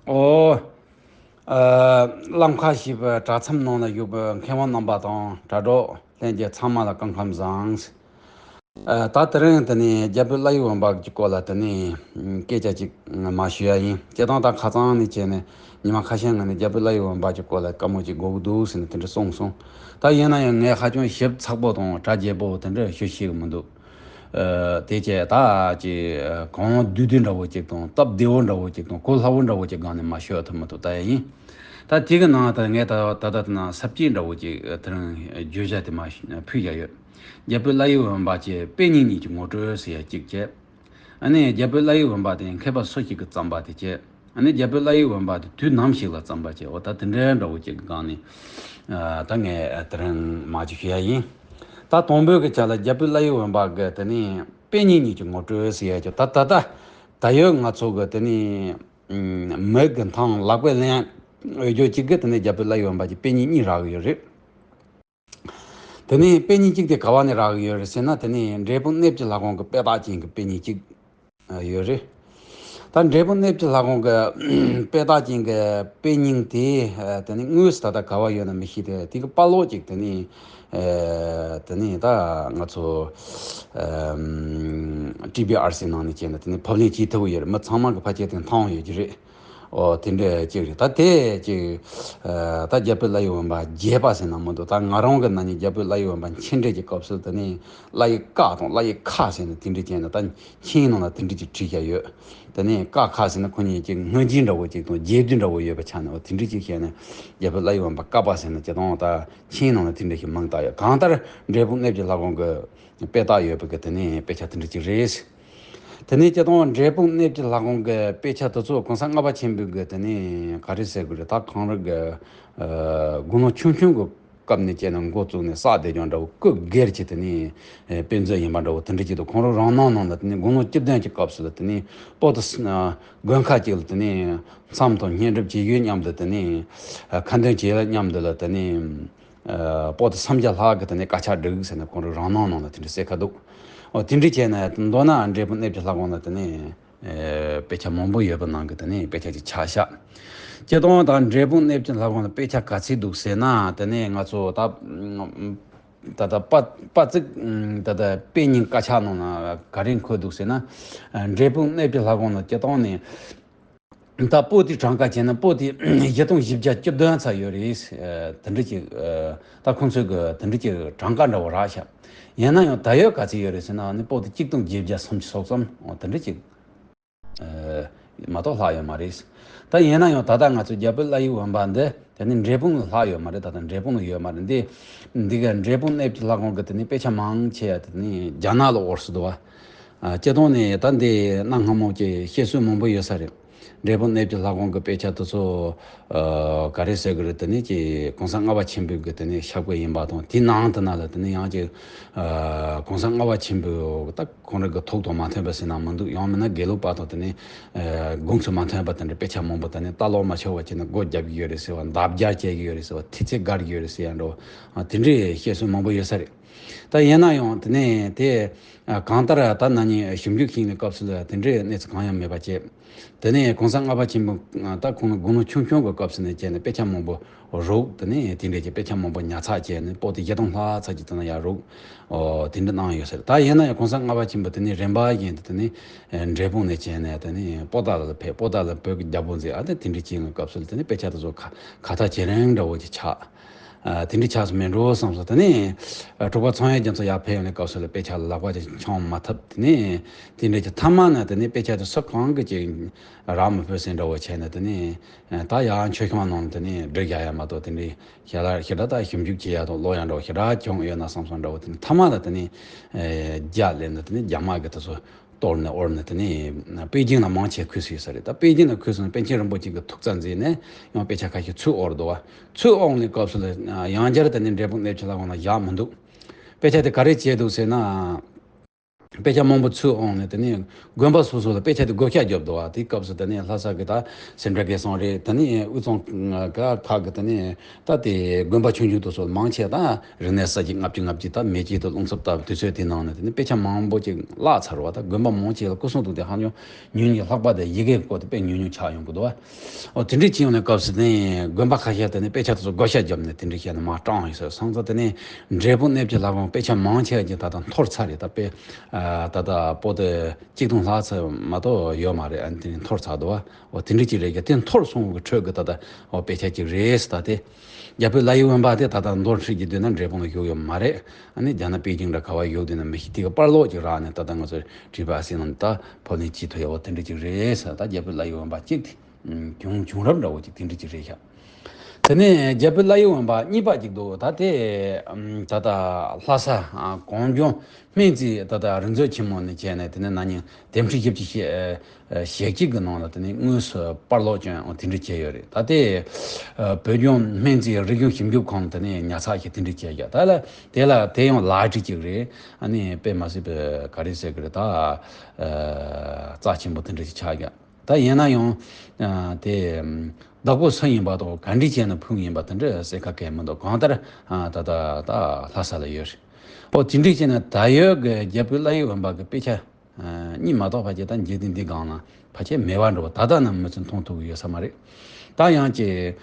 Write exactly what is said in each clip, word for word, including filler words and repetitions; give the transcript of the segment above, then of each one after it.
ཨོ། ཨ། བླམ་ཁ་ཤིས་པའི་གྲྭ་ཚང་ནང་ལ་བཞུགས་པའི་མཁས་དབང་རྣམ་པ་དང་གྲྭ་གྲོགས་ལྷན་རྒྱས་ཚང་མ་ལ་སྐུ་ཁམས་བཟང་། ཨ། ད་དེ་རིང་དེ་ནས་རྒྱལ་པོའི་བླ་ཡི་འོན་པ་གི་སྐོར་ལ་དེ་ནས་སྐད་ཆ་ཅིག་མར་ཞུ་ཡ་ཡིན། སྤྱིར་བཏང་ད་ཁ་སང་ནས་བྱས་ནས་ཉི་མ་ཁ་ཤས་སྔོན་ནས་རྒྱལ་པོའི་བླ་ཡི་འོན་པ་གི་སྐོར་ལ་བཀའ་མོལ་ཅིག་དགོས་ཀྱི་འདུག་ཟེར་ནས་དེ་འདྲ་གསུངས་སོང་། ད་ཡིན་ན་ཡང་ངས་ཧ་ཅང་ཞིབ་ཚགས་པོ་དང་གྲ་རྒྱས་པོ་དེ་འདྲ་ཞུ་ཤེས་ཀྱི་མི་འདུག། ཨ། དེ་བྱས་ད་ཅིག་གང་བསྡུས་བསྡུས་འདྲ་བོ་ཅིག་དང་སྟབས་བདེ་བོ་འདྲ་བོ་ཅིག་དང་གོ་སླ་བོ་འདྲ་བོ་ཅིག་སྒང་ནས་མར་ཞུ་ཐུབ་མི་ཐུབ་ལྟ་ཡ་ཡིན། ད་དེ་གི་ནང་ད་ངས་ད་ད་ད་ད་ན་ས་བཅད་འདྲ་བོ་ཅིག་དེ་རིང་བརྗོད་བྱ་དེ་མར་ཕུལ་བཞག་ཡོད། རྒྱལ་པོའི་བླ་ཡི་འོན་པ་བཅས་དཔེ་རྙིང་གཉིས་ཀྱི་ངོ་སྤྲོད་ཟེར་ཡ་གཅིག་བྱས། ཨ་ནི་རྒྱལ་པོའི་བླ་ཡི་འོན་པ་དེ་མཁས་པ་སུ་ཞིག་གིས་བརྩམས་པ་དེ་བྱས། ཨ་ནི་རྒྱལ་པོའི་བླ་ཡི་འོན་པ་དེ་དུས་ནམ་ཞིག་ལ་བརྩམས་པ་བྱས། འོ་ད་དེ་འདྲའི་འདྲ་བོ་ཅིག་གི་སྒང་ནས། ཨ། ད་ངས་དེ་རིང་མར་ཅིག་ཞུ་ཡ་ཡིན། ད་དང་པོའི་གི་ཆ་ལ་རྒྱལ་པོའི་བླ་ཡི་འོན་པ་གི་དེ་ནས་དཔེ་རྙིང་གཉིས་ཀྱི་ངོ་སྤྲོད་ཟེར་ཡ་ཅིག་ད་ད་ད་ད་ཡོད་ང་ཚོ་གི་དེ་ནས་མིག་གི་མཐོང་ལག་པས་ལེན་འོས་སྦྱོར་གཅིག་གི་དེ་ནས་རྒྱལ་པོའི་བླ་ཡི་འོན་པ་གི་དཔེ་རྙིང་གཉིས་རག་གི་ཡོད་རེད། དེ་ནས་དཔེ་རྙིང་གཅིག་དེ་ག་བ་ནས་རག་གི་ཡོད་རེད་ཟེར་ན། དེ་ནས་འབྲས་སྤུངས་གནས་བཅུ་ལྷ་ཁང་གི་དཔེ་རྟགས་ཅན་གྱི་དཔེ་རྙིང་གཅིག་ཡོད་རེད། ད་འབྲས་སྤུངས་གནས་བཅུ་ལྷ་ཁང་གི་དཔེ་རྟགས་ཅན་གྱི་དཔེ་རྙིང་དེ། ཨ། དེ་ནས་དངོས་སུ་ད་ལྟ་ག་བ་ཡོད་ན་མི་ཤེས་ཏེ། དེ་གི་དཔར་ལོག་ཅིག་དེ་ནས། ཨ། དེ་ནས་ད་ང་ཚོ་ཨམ་ཊི་བི་ཨར་སི་ནང་ནས་བྱས་ན་དེ་ནས་ཕབ་ལེན་བྱེད་ཐུབ་ཀྱི་ཡོད་རེད། མི་ཚང་མ་གི་ཕལ་ཆེར་དེ་མཐོང་ཡོད་ཀྱི་རེད། ཨོ། དེ་འདྲ་ཅིག་རེད། ད་དེ་ཅིག་ཨ། ད་རྒྱལ་པོའི་བླ་ཡི་འོན་པ་རྒྱས་པ་ཟེར་ན་མི་འདུག། ད་ང་རང་གི་ན་ནིང་རྒྱལ་པོའི་བླ་ཡི་འོན་པ་མཆན་འགྲེལ་གྱི་སྐབས་སུ་དེ་ནས་བླ་ཡི་ཀ་དང་བླ་ཡི་ཁ་ཟེར་ནས་དེ་འདྲ་བྱས་ནས། ད་མཆན་ནང་ལ་དེ་འདྲ་ཅིག་བྲིས་བཞག་ཡོད། དེ་ནས་ཀ་ཁ་ཟེར་ན་ཁོ་གཉིས་ཀྱི་སྔོན་རྗེས་འདྲ་བོ་ཅིག་དང་རྗེས་ཟློས་འདྲ་བོ་ཡོད་པ་ཆགས་ནས། འོ། དེ་འདྲ་ཅིག་བྱས་ནས་རྒྱལ་པོའི་བླ་ཡི་འོན་པ་ཀ་པ་ཟེར་ནས། སྤྱིར་བཏང་ད་མཆན་ནང་ལ་དེ་འདྲ་ཞིག་མང་བཏགས་ཡོད། གང་ལྟར་འབྲས་སྤུངས་གནས་བཅུ་ལྷ་ཁང་གི་དཔེ་རྟགས་ཡོད་པའི་གི་དེ་ནས་དཔེ་ཆ་དེ་འདྲ་ཅིག་རེད། དེ་ནས་སྤྱིར་བཏང་འབྲས་སྤུངས་གནས་བཅུ་ལྷ་ཁང་གི་དཔེ་ཆ་དེ་ཚོ་གོང་ས་ལྔ་པ་ཆེན་པོའི་གི་དེ་ནས་ག་རེ་ཟེར་དགོས་རེད། ད་གང་རེད་གི། ཨ། དགུང་ལོ་ཆུང་ཆུང་གི་སྐབས་ནས་བྱས་ནས་འགོ་བཙུགས་ནས་བསགས་བསྡད་ཀྱང་འདྲ་བོ། སྐུ་སྒེར་གྱི་དེ་ནས་དཔེ་མཛོད་ཡིན་པ་འདྲ་བོ་དེ་འདྲ་ཅིག་འདུག། ཁོང་རང་རང་སྣང་ནང་ལ་དེ་ནས་དགུང་ལོ་བཅུ་བདུན་གྱི་སྐབས་སུ་ལ་དེ་ནས་པོ་ཏི་དགོན་ཁག་ཅིག་ལ་དེ་ནས་མཚམས་དང་བསྙེན་སྒྲུབ་བྱེད་ཡུལ་མཉམ་དུ། དེ་ནས་ཁ་འདོན་བྱེད་ཡུལ་མཉམ་དུ་ལ་དེ་ནས། ཨ། པོ་ཏི་སུམ་བརྒྱ་ལྷག་གི་དེ་ནས་དཀར་ཆག་བསྒྲིགས་ཟེར་ནས་ཁོང་རང་རང་སྣང་ནང་ལ་དེ་འདྲ་གསལ་ཁ་འདུག། འོ། དེ་འདྲ་བྱས་ནས་མདོར་ན་འབྲས་སྤུངས་གནས་བཅུ་ལྷ་ཁང་ལ་དེ་ནས། ཨ། དཔེ་ཆ་མང་པོ་ཡོད་པ་ནང་གི་དེ་ནས་དཔེ་ཆ་ཅིག་ཆགས་ཤག། སྤྱིར་བཏང་ད་འབྲས་སྤུངས་གནས་བཅུ་ལྷ་ཁང་ལ་དཔེ་ཆ་ག་ཚད་འདུག་ཟེར་ན། དེ་ནས་ང་ཚོ་ད་ད་ལྟ་པ་པ་ཙིག་ད་ལྟ་དཔེ་རྙིང་དཀར་ཆག་ནང་ན་ག་རེ་འཁོད་འདུག་ཟེར་ན། ཨ། འབྲས་སྤུངས་གནས་བཅུ་ལྷ་ཁང་ལ་སྤྱིར་བཏང་ནས། ད་པོ་ཏི་གྲངས་ཀ་བྱས་ན་པོ་ཏི་བཞི་སྟོང་བཞི་བརྒྱ་བཅུ་བདུན་ཙམ་ཡོད་རེད། ཨ། དེ་འདྲ་ཅིག། ཨ། ད་ཁོང་ཚོས་གི་དེ་འདྲ་ཅིག་གྲངས་ཀ་འདྲ་བོ་རག་ཤག། ཡིན་ན་ཡང་ད་ཡོད་ག་ཚོད་ཡོད་རེད་ཟེར་ན། ཨ་ནི་པོ་ཏི་གཅིག་སྟོང་བརྒྱད་བརྒྱ་སུམ་ཅུ་སོ་གསུམ། འོ། དེ་འདྲ་ཅིག། ཨ། མ་གཏོགས་ལྷག་ཡོད་མ་རེད། ད་ཡིན་ན་ཡང་ད་ལྟ་ང་ཚོ་རྒྱལ་པོའི་བླ་ཡི་འོན་པ་འདི་དེ་ནི་འབྲས་སྤུངས་ལ་ལྷག་ཡོད་མ་རེད། ད་ལྟ་འབྲས་སྤུངས་ལ་ཡོད་མ་རེད། འདི་འདི་ག་འབྲས་སྤུངས་གནས་བཅུ་ལྷ་ཁང་གི་དེ་ནི་དཔེ་ཆ་མང་ཆེ་བ་དེ་ནི་རྒྱ་ནག་ལ་དབོར་སྲོལ་འདུག་བ། ཨ། སྤྱིར་བཏང་ནས་ད་འདི་གནའ་སྔ་མོ་གི་བཤད་སྲོལ་མང་པོ་ཡོད་ས་རེད། འབྲས་སྤུངས་གནས་བཅུ་ལྷ་ཁང་གི་དཔེ་ཆ་དེ་ཚོ། ཨ། ག་རེ་ཟེར་གི་རེད། དེ་ནི་ཅིག་གོང་ས་ལྔ་པ་ཆེན་པོའི་གི་དེ་ནི་ཞབས་ཀྱི་ཡིན་པ་དང་། དེའི་ནང་དུ་ན་ལ་དེ་ནི་ཡང་ཅིག། ཨ། གོང་ས་ལྔ་པ་ཆེན་པོའི་ད་ཁོང་རང་གི་ཐུགས་དང་མ་མཐུན་པ་ཟེར་ན་མི་འདུག། ཡང་མིན་ན་དགེ་ལུགས་པ་དང་དེ་ནི། ཨ། དགོངས་སུ་མ་མཐུན་པ་དེ་འདྲ་དཔེ་ཆ་མང་པོ་དེ་ནི་ལྟ་ཀློག་མ་ཆོག་པ་བྱས་ནས་སྒོ་རྒྱབ་ཀྱི་ཡོད་རེད་ཟེར་བ། འདབ་བརྒྱ་བྱེད་ཀྱི་ཡོད་རེད་ཟེར་བ། ཐེལ་ཙེ་བཀལ་གྱི་ཡོད་རེད་ཟེར་ཡ་འདྲ་བོ། ཨ། དེ་འདྲའི་བཤད་སྲོལ་མང་པོ་ཡོད་ས་རེད། ད་ཡིན་ན་ཡང་དེ་ནས་དེ། ཨ། གང་ལྟར་ད་ན་ནིང་ཞིབ་འཇུག་བྱེད་མཁན་སྐབས་སུ་ལ་དེ་འདྲའི་གནས་ཚུལ་གང་ཡང་མེད་པ་བྱས། དེ་ནས་གོང་ས་ལྔ་པ་ཆེན་པོ་ད་ཁོང་དགུང་ལོ་ཆུང་ཆུང་གི་སྐབས་སུ་ནས་བྱས་ནས་དཔེ་ཆ་མང་པོ་རུག། དེ་ནས་དེ་འདྲའི་གི་དཔེ་ཆ་མང་པོ་ཉར་ཚགས་བྱས་ནས་པོ་ཏི་བཞི་སྟོང་ལྷག་ཙམ་ཅིག་དེ་ན་ཡར་རུག། ཨོ། དེ་འདྲ་གནང་ཡོད་ཟེར། ད་ཡིན་ན་ཡང་གོང་ས་ལྔ་པ་ཆེན་པོ་དེ་ནས་རིམ་པ་བཞིན་དུ་དེ་ནས་འབྲས་སྤུངས་ནས་བྱས་ནས་དེ་ནས་པོ་ཏཱ་ལ་ཕེབས། པོ་ཏཱ་ལ་བོད་ཀྱི་རྒྱལ་པོ་མཛད། ཨ། དེ་དེ་འདྲའི་ཅིག་ཡིན་སྐབས་སུ་ལ་དེ་ནས་དཔེ་ཆ་དེ་ཚོ་ཁ་ཁ་ཐག་ཇེ་རིང་འདྲ་བོ་ཅིག་ཆགས། ཨ། དེ་འདྲའི་ཆགས་སུ་མེད་འགྲོ་བསམ་སོང་། དེ་ནས། ཨ། དྲུག་པ་ཚངས་དབྱངས་རྒྱ་མཚོ་ཡར་ཕེབས་ཡོང་ནས་སྐབས་སུ་ལ་དཔེ་ཆ་ལ་ལག་པ་དེ་འཆང་མ་ཐུབ། དེ་ནས་དེ་འདྲ་གྱི་མཐའ་མ་ན་དེ་ནས་དཔེ་ཆ་དེ་སུ་གང་གིས་ཀྱང་རག་མི་ཕོད་ཟེར་འདྲ་བོ་བྱས་ནས། དེ་ནས། ཨ། ད་ཡང་མཆོད་ཁང་ནང་དེ་ནས་སྒྲིག་བཞག་ཡ་མ་གཏོགས། དེ་འདྲའི་ཞེ་དྲག་ཞེ་དྲག་ད་ཞིབ་འཇུག་བྱེད་ཡ་དང་ཀློག་ཡ་འདྲ་བོ་ཞེ་དྲག་བྱུང་ཡོད་ན་བསམ་སོང་འདྲ་བོ། དེ་ནས་མཐའ་མ་ལ་དེ་ནས། ཨ། རྒྱ་ལས་ནས་དེ་ནས་རྒྱ་དམག་གིས་དེ་ཚོ་གཏོར་ནས་དབོར་ནས་དེ་ནས་པེ་ཅིང་ལ་མང་ཆེ་ཁུལ་སོང་ཡོད་ས་རེད། ད་པེ་ཅིང་ལ་ཁུལ་སོང་ནས་པཎ་ཆེན་རིན་པོ་ཆེ་གི་ཐུགས་རྩ་འཛིན་ནས་ཡང་དཔེ་ཆ་ཁ་ཤས་ཚུར་དབོར་འདུག་བ། ཚུར་དབོར་ནས་སྐབས་སུ་ལ་ཡང་བསྐྱར་དེ་ནས་འབྲས་སྤུངས་གནས་བཅུ་ལྷ་ཁང་ལ་བཞག་མི་འདུག། དཔེ་ཆ་དེ་ག་རེ་བྱས་འདུག་ཟེར་ན། དཔེ་ཆ་མང་པོ་ཚུར་འོང་ནས་དེ་ནས་དགོན་པ་སོ་སོ་ལ་དཔེ་ཆ་དེ་བགོ་བཤའ་རྒྱབ་འདུག་བ། དེའི་སྐབས་སུ་དེ་ནས་ལྷ་ས་གི་ད་སེ་འབྲས་དགེ་གསུམ་རེད། དེ་ནས་དབུས་གཙང་ཁག་གི་དེ་ནས་ད་དེ་དགོན་པ་ཆུང་ཆུང་དེ་ཚོ་མང་ཆེ་ད་རིག་གནས་གསར་བརྗེ་ལྔ་བཅུ་ང་བརྒྱད་ད་མེ་ལྕེ་དང་རླུང་འཚུབ་ལྟ་བུ་དུས་ཚོད་དེ་ནང་ནས་དེ་ནས་དཔེ་ཆ་མང་པོ་ཅིག་བརླག་ཚར་བ། ད་དགོན་པ་མང་ཆེ་ལ་སྐུ་སྲུང་དང་དེ་ཧ་ཅང་ཉུང་ཉུང་། ལྷག་པར་དུ་ཡི་གེ་སྐོར་དེ་དཔེ་ཉུང་ཉུང་ཆགས་ཡོང་གི་འདུག་བ། ཨོ་དེ་འདྲ་ཅིག་ཡོང་ནས་སྐབས་སུ་དེ་ནས་དགོན་པ་ཁ་ཤས་དེ་ནས་དཔེ་ཆ་དེ་ཚོ་བགོ་བཤའ་བརྒྱབ་ནས་དེ་འདྲ་བྱས་ནས་མར་སྐྲངས་ཡོད་ཟེར། སོང་ཙང་དེ་ནས་འབྲས་སྤུངས་གནས་བཅུ་ལྷ་ཁང་དཔེ་ཆ་མང་ཆེ་བ་ཅིག་ད་ལྟ་འཐོར་ཚར་རེད། ད་དཔེ་ད་ལྟ་པོ་ཏི་གཅིག་སྟོང་ལྷག་ཙམ་མ་གཏོགས་ཡོད་མ་རེད། ཨ་ནི་དེ་ནས་འཐོར་ཚར་འདུག་བ། ཨོ་དེ་འདྲ་ཅིག་རེད་ཀྱང་དེ་འཐོར་སོང་བའི་ཁྲོད་ཀྱི་ད་ལྟ་ཨོ་དཔེ་ཆ་ཅིག་རེད་ཟེར། ད་དེ་རྒྱ་བོད་ལྷ་ཡི་དབེན་པ་དེ་ད་ལྟ་མདོར་ཁྲིད་ཀྱི་འདུག་ན་འབྲས་སྤུངས་ལ་བཞུགས་ཡོད་མ་རེད། ཨ་ནི་རྒྱ་ནག་པེ་ཅིང་འདྲ་ག་བ་བཞུགས་འདུག་ན་མི་ཤེས། དེ་ག་པར་ལོག་ཅིག་རག་ནས་ད་ལྟ་ང་ཚོ་བྲིས་པ་ཨ་སི་ནང་ད་ཕབ་ལེན་བྱེད་ཐུབ་ཡ་བ་དེ་འདྲ་ཅིག་རེད་ཟེར། ད་རྒྱ་བོད་ལྷ་ཡི་དབེན་པ་གཅིག་དེ་བྱུང་བྱུང་རབས་འདྲ་བོ་ཅིག་དེ་འདྲ་ཅིག་རེད་ཤག་དེ་ནས་རྒྱ་བོད་ལྷ་ཡི་དབེན་པ་གཉིས་པ་ཅིག་འདུག་ད་དེ་ད་ལྟ་ལྷ་ས་གངས་ལྗོངས་སྨན་རྩིས་ད་ལྟ་རིག་མཛོད་ཆེན་མོ་ནས་བྱས་ནས་དེ་ནས་ན་ནིང་འདེམས་ཁྲི་བཞི་བཅུ་ཞེ་གཅིག་གི་ནང་ལ་དེ་ནས་དངོས་སུ་པར་ལོག་བྱོན་འོང་དེ་འདྲ་བྱས་ཡོད་རེད། ད་དེ་བོད་ལྗོངས་སྨན་རྩིས་རིག་གཞུང་ཞིབ་འཇུག་ཁང་དེ་ནས་ཉར་ཚགས་བྱས་དེ་འདྲ་བྱས་ཀྱང་ད་ལ་དེ་ལ་དེ་ཡང་ལག་བྲིས་ཅིག་རེད། ཨ་ནི་དཔེ་མ་སྲིད་པའི་ག་རེ་ཟེར་གི་རེད། ད་རྩ་ཆེན་པོ་དེ་འདྲ་ཞིག་ཆགས་ཀྱང་། ད་ཡིན་ན་ཡང་དེ་བདག་པོ་སུ་ཡིན་པ་དང་ག་འདྲ་བྱས་ནས་ཕུལ་ཡིན་པ་དེ་འདྲ་གསལ་ཁ་གས་མི་འདུག་གང་ལྟར་ད་ད་ད་ལྷ་ས་ལ་ཡོད་རེད། ཨོ་དེ་འདྲ་བྱས་ན་ད་ཡོད་གི་རྒྱ་བོད་ལྷ་ཡི་དབེན་པ་གི་དཔེ་ཆ་གཉིས་མ་གཏོགས་ཕལ་ཆེར་ད་འཇིག་རྟེན་འདི་སྒང་ལ་ཕལ་ཆེར་མེད་པ་འདྲ་བོ་ད་ལྟ་ནང་མི་ཚོས་མཐོང་ཐུབ་ཀྱི་ཡོད་ས་མ་རེད། ད་ཡང་ཅིག་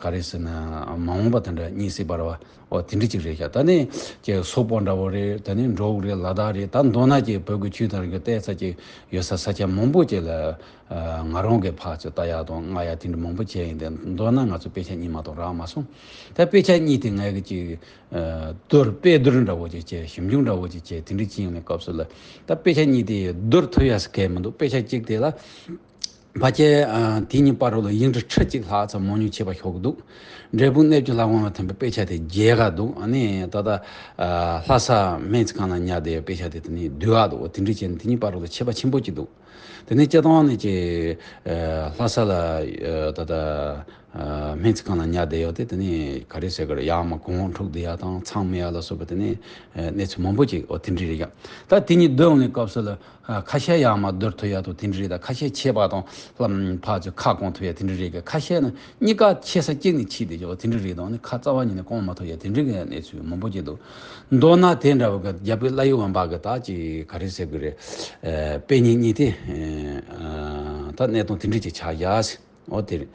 ག་རེ་ཟེར་ན་མ་འོངས་པ་དེ་འདྲ་གཉིད་སད་པ་རེད་བ། ཨོ་དེ་འདྲ་ཅིག་རེད་ཤག་ད་ནི་ཅིག་སོག་པོ་འདྲ་བོ་རེད། ད་ནི་འབྲོག་རེད། ལ་དྭགས་རེད། ད་མདོར་ན་ཅིག་བོད་ཀྱི་ཆོས་དང་རིག་གཞུང་བལྟས་ས་ཅིག་ཡོད་ས་ས་ཆ་མང་པོ་ཅིག་ལ་ང་རང་གི་ཕར་ཚུར་ལྟ་ཡག་དང་མངགས་ཡག་དེ་འདྲ་མང་པོ་བྱས་ཡིན་ཏེ་མདོར་ན་ང་ཚོ་དཔེ་ཆ་གཉིས་མ་གཏོགས་རག་མ་སོང་། ད་དཔེ་ཆ་གཉིས་དེ་ངས་གི་ཅིག་བསྡུར་དཔེ་བསྡུར་འདྲ་བོ་ཅིག་བྱས། ཞིབ་འཇུག་འདྲ་བོ་ཅིག་བྱས། དེ་འདྲ་ཅིག་ཡིན་ནས་སྐབས་སུ་ལ་ད་དཔེ་ཆ་གཉིས་དེ་བསྡུར་ཐུབ་ཡ་ཟེར་གས་མི་འདུག་དཔེ་ཆ་གཅིག་དེ་ལ་ཕལ་ཆེར་དེ་གཉིས་བར་ལ་ཡིག་འབྲུ་ཁྲི་གཅིག་ལྷག་ཙམ་མང་ཉུང་ཕྱེ་བ་ཤོར་གི་འདུག་འབྲས་སྤུངས་གནས་བཅུ་ལྷ་ཁང་ལ་ཐོན་པའི་དཔེ་ཆ་དེ་བརྒྱད་ག་འདུག་ཨ་ནི་ད་ལྟ་ལྷ་ས་སྨན་རྩིས་ཁང་ལ་ཉར་བསྡད་ཡོད་དཔེ་ཆ་དེ་དེ་ནི་བདུན་ག་འདུག་དེ་འདྲ་བྱས་ནས་དེ་གཉིས་བར་ལ་ཁྱད་པར་ཆེན་པོ་གཅིག་འདུག་དེ་ནས་སྤྱིར་བཏང་ནས་ཀྱི་ལྷ་ས་ལ་ད་ལྟ་སྨན་རྩིས་ཁང་ལ་ཉར་བསྡད་ཡོད་དེ་དེ་ནས་ག་རེ་ཟེར་གི་རེད། ཡར་མར་གོང་འཁྲུག་བསྡད་ཡ་དང་ཚང་མེད་ཡ་ལ་སོགས་པ་དེ་ནས་གནས་ཚུལ་མང་པོ་ཅིག་འོ་དེ་འདྲ་རེད་ཀྱང་། ད་དེ་གཉིས་བསྡུར་ཡོང་ནས་སྐབས་སུ་ལ་ཁ་ཤས་ཡར་མར་བསྡུར་ཐུབ་ཡ་དང་དེ་འདྲ་རེད། ད་ཁ་ཤས་ཆད་པ་དང་ཕར་ཚུར་ཁ་སྐོང་ཐུབ་ཡ་དེ་འདྲ་རེད་ཀྱང་། ཁ་ཤས་ནི་གཉིས་ཀ་ཆད་ས་གཅིག་ནས་ཕྱིས་བསྡད་ཀྱང་འོ་དེ་འདྲ་རེད། དང་ནི་ཁ་རྩ་བ་ཉིད་ནས་སྐོང་མ་ཐུབ་ཡ་དེ་འདྲ་གི་གནས་ཚུལ་མང་པོ་ཅིག་འདུག་མདོར་ན་དེ་འདྲ་བ་གི་རྒྱ་བོད་ལྷ་ཡི་དབེན་པ་གི་ད་ཅིག་ག་རེ་ཟེར་གི་རེད། དཔེ་རྙིང་གཉིས་དེ་ད་གནས་སྟངས་དེ་འདྲ་ཅིག་ཆགས་ཡ་ཟེར། འོ་དེ་རེད།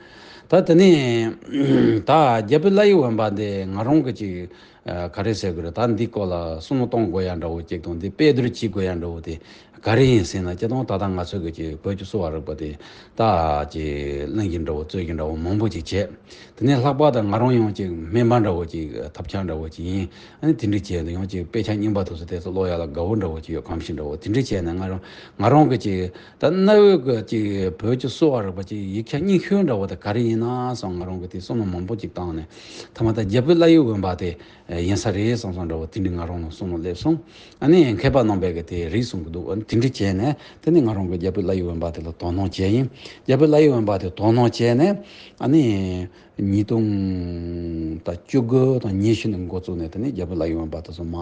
ད་དེ་ནས་ད་རྒྱ་བོད་ལྷ་ཡི་དབེན་པ་འདི་ང་རང་གི་ཅིག་ག་རེ་ཟེར་དགོས་རེད། ད་འདི་སྐོར་ལ་བསམ་བློ་གཏོང་དགོས་ཡ་འདྲ་བོ་ཅིག་དང་འདི་དཔེ་བསྡུར་བྱེད་དགོས་ཡ་འདྲ་བོ་དེ་ག་རེ་ཡིན་ཟེར་ན། སྤྱིར་བཏང་ད་ལྟ་ང་ཚོ་གི་ཅིག་བོད་ཀྱི་གསོ་བ་རིག་པ་དེ་ད་ཅིག་གླེང་གཞི་འདྲ་བོ་རྩོད་གཞི་འདྲ་བོ་མང་པོ་ཅིག་བྱས། དེ་ནས་ལྷག་པར་དུ་ང་རང་ཡང་ཅིག་སྨན་པ་འདྲ་བོ་ཅིག་ཐབས་ཆག་འདྲ་བོ་ཅིག་ཡིན། ཨ་ནི་དེ་འདྲ་བྱས་ནས་ཡང་ཅིག་དཔེ་ཆ་རྙིང་པ་དེ་ཚོ་དེ་ཚོ་ཀློག་ཡ་ལ་དགའ་བོ་འདྲ་བོ་ཅིག་ཡོད། གོམས་གཤིས་འདྲ་བོ་དེ་འདྲ་བྱས་ནས་ང་རང་ང་རང་གི་ཅིག་ད་གནའ་བོའི་གི་ཅིག་བོད་ཀྱི་གསོ་བ་རིག་པ་ཅིག་ཡིག་ཆ་རྙིང་ཤོས་འདྲ་བོ་དེ་ག་རེ་ཡིན་ན་བསམ། ང་རང་གི་དེ་བསམ་བློ་མང་པོ་ཅིག་བཏང་ནས་ཐ་མ་ད་རྒྱ་བོད་ལྷ་ཡི་དབེན་པ་དེ་ཡིན་ས་རེད་བསམ་བསམ་འདྲ་བོ་དེ་འདྲ་ང་རང་ལ་བསམ་བློ་སླེབས་སོང་། ཨ་ནི་མཁས་པ་རྣམ་པས་གི་དེ་རེད་གསུང་གི་འདུག་ཨ་ནི་དེ་འདྲ་བྱས་ནས་དེ་ནི་ང་རང་གི་རྒྱ་བོད་ལྷ་ཡི་དབེན་པ་དེ་ལ་དོ་སྣང་བྱས་ཡིན། རྒྱ་བོད་ལྷ་ཡི་དབེན་པ་དེ་དོ་སྣང་བྱས་ནས་ཨ་ནི་ཉིས་སྟོང་ད་བཅུ་དགུ་དང་ཉི་ཤུ་ནས་འགོ་བཙུགས་ནས་དེ་ནི་རྒྱ་བོད་ལྷ་ཡི་དབེན་པ་དེ་ཚོ་མ་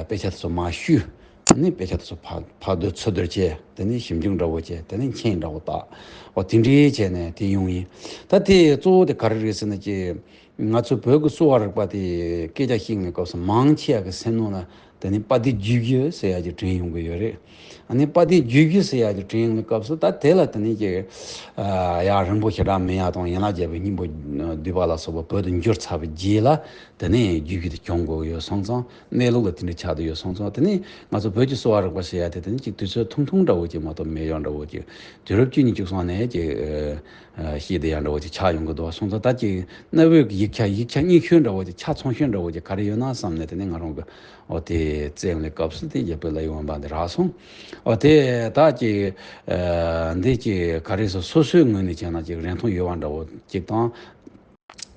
དཔེ་ཆ་དེ་ཚོ་མ་བཤུས། དེ་ནས་དཔེ་ཆ་དེ་ཚོ་ཕར་ཕར་བསྡུར་ཚུར་བསྡུར་བྱས། དེ་ནས་ཞིབ་འཇུག་འདྲ་བོ་བྱས། དེ་ནས་མཆན་འདྲ་བོ་བཏགས། འོ་དེ་འདྲའི་བྱས་ནས་དེ་ཡོང་ཡིན། ད་དེ་གཙོ་བོ་དེ་ག་རེ་རེད་ཟེར་ན་ཅི། ང་ཚོ་བོད་ཀྱི་གསོ་བ་རིག་པ་དེ་སྐད་ཆ་བཤད་ཡོང་བའི་སྐབས་སུ་མང་ཆེ་བ་གི་སེམས་ནང་ལ་དེ་ནས་དཔལ་ལྡན་རྒྱུད་བཞི་ཟེར་ཡ་ཅིག་དྲན་ཡོང་གི་ཡོད་རེད། ཨ་ནི་དཔལ་ལྡན་རྒྱུད་བཞི་ཟེར་ཡ་ཅིག་དྲན་ཡོང་བའི་སྐབས་སུ་ད་དེ་ལ་དེ་ནས་ཅིག་ཡ་རིང་པོ་ཞེ་དྲག་མིན་ཡ་དང་ཡན་ལག་བརྒྱད་པའི་སྙིང་པོ་བསྡུས་པ་ལ་སོགས་པ་བོད་དུ་འགྱུར་ཚར་བའི་རྗེས་ལ། དེ་ནས་རྒྱུད་བཞི་དེ་སྦྱོང་དགོས་ཡོད་སོང་ཙང་། གནས་ལུགས་ལ་དེ་འདྲ་ཆགས་བསྡད་ཡོད་སོང་ཙང་། དེ་ནས་ང་ཚོ་བོད་ཀྱི་གསོ་བ་རིག་པ་ཟེར་ཡ་དེ་དེ་ནི་ཅིག་དུས་ཚོད་ཐུང་ཐུང་འདྲ་བོ་ཅིག་མ་གཏོགས་མེད་ཡོད་འདྲ་བོ་ཅིག་དུས་རབས་བཅུ་གཉིས་བཅུ་གསུམ་ནས་ཅིག་ཤེས་བསྡད་ཡ་འདྲ་བོ་ཅིག་ཆགས་ཡོང་གི་འདུག་སོང་ཙང་། ད་ཅིག་གནའ་བོའི་ཡིག་ཆ་ཡིག་ཆ་རྙིང་ཤོས་འདྲ་བོ་ཅིག་ཆ་ཚང་ཤོས་འདྲ་བོ་ཅིག་ག་རེ་ཡོད་ན་བསམ་ནས་དེ་ནས་ང་རང་གི་འོ་དེ་བཙལ་ནས་སྐབས་སུ་དེ་རྒྱ་བོད་ལྷ་ཡི་དབེན་པ་འདི་རག་སོང་། འོ་དེ་ད་ཅིག་འདི་ཅིག་ག་རེ་ཟེར། སོ་སོའི་ངོས་ནས་བྱས་ན་ཅིག་རིན་ཐང་ཡོད་པ་འདྲ་བོ་ཅིག་དང་།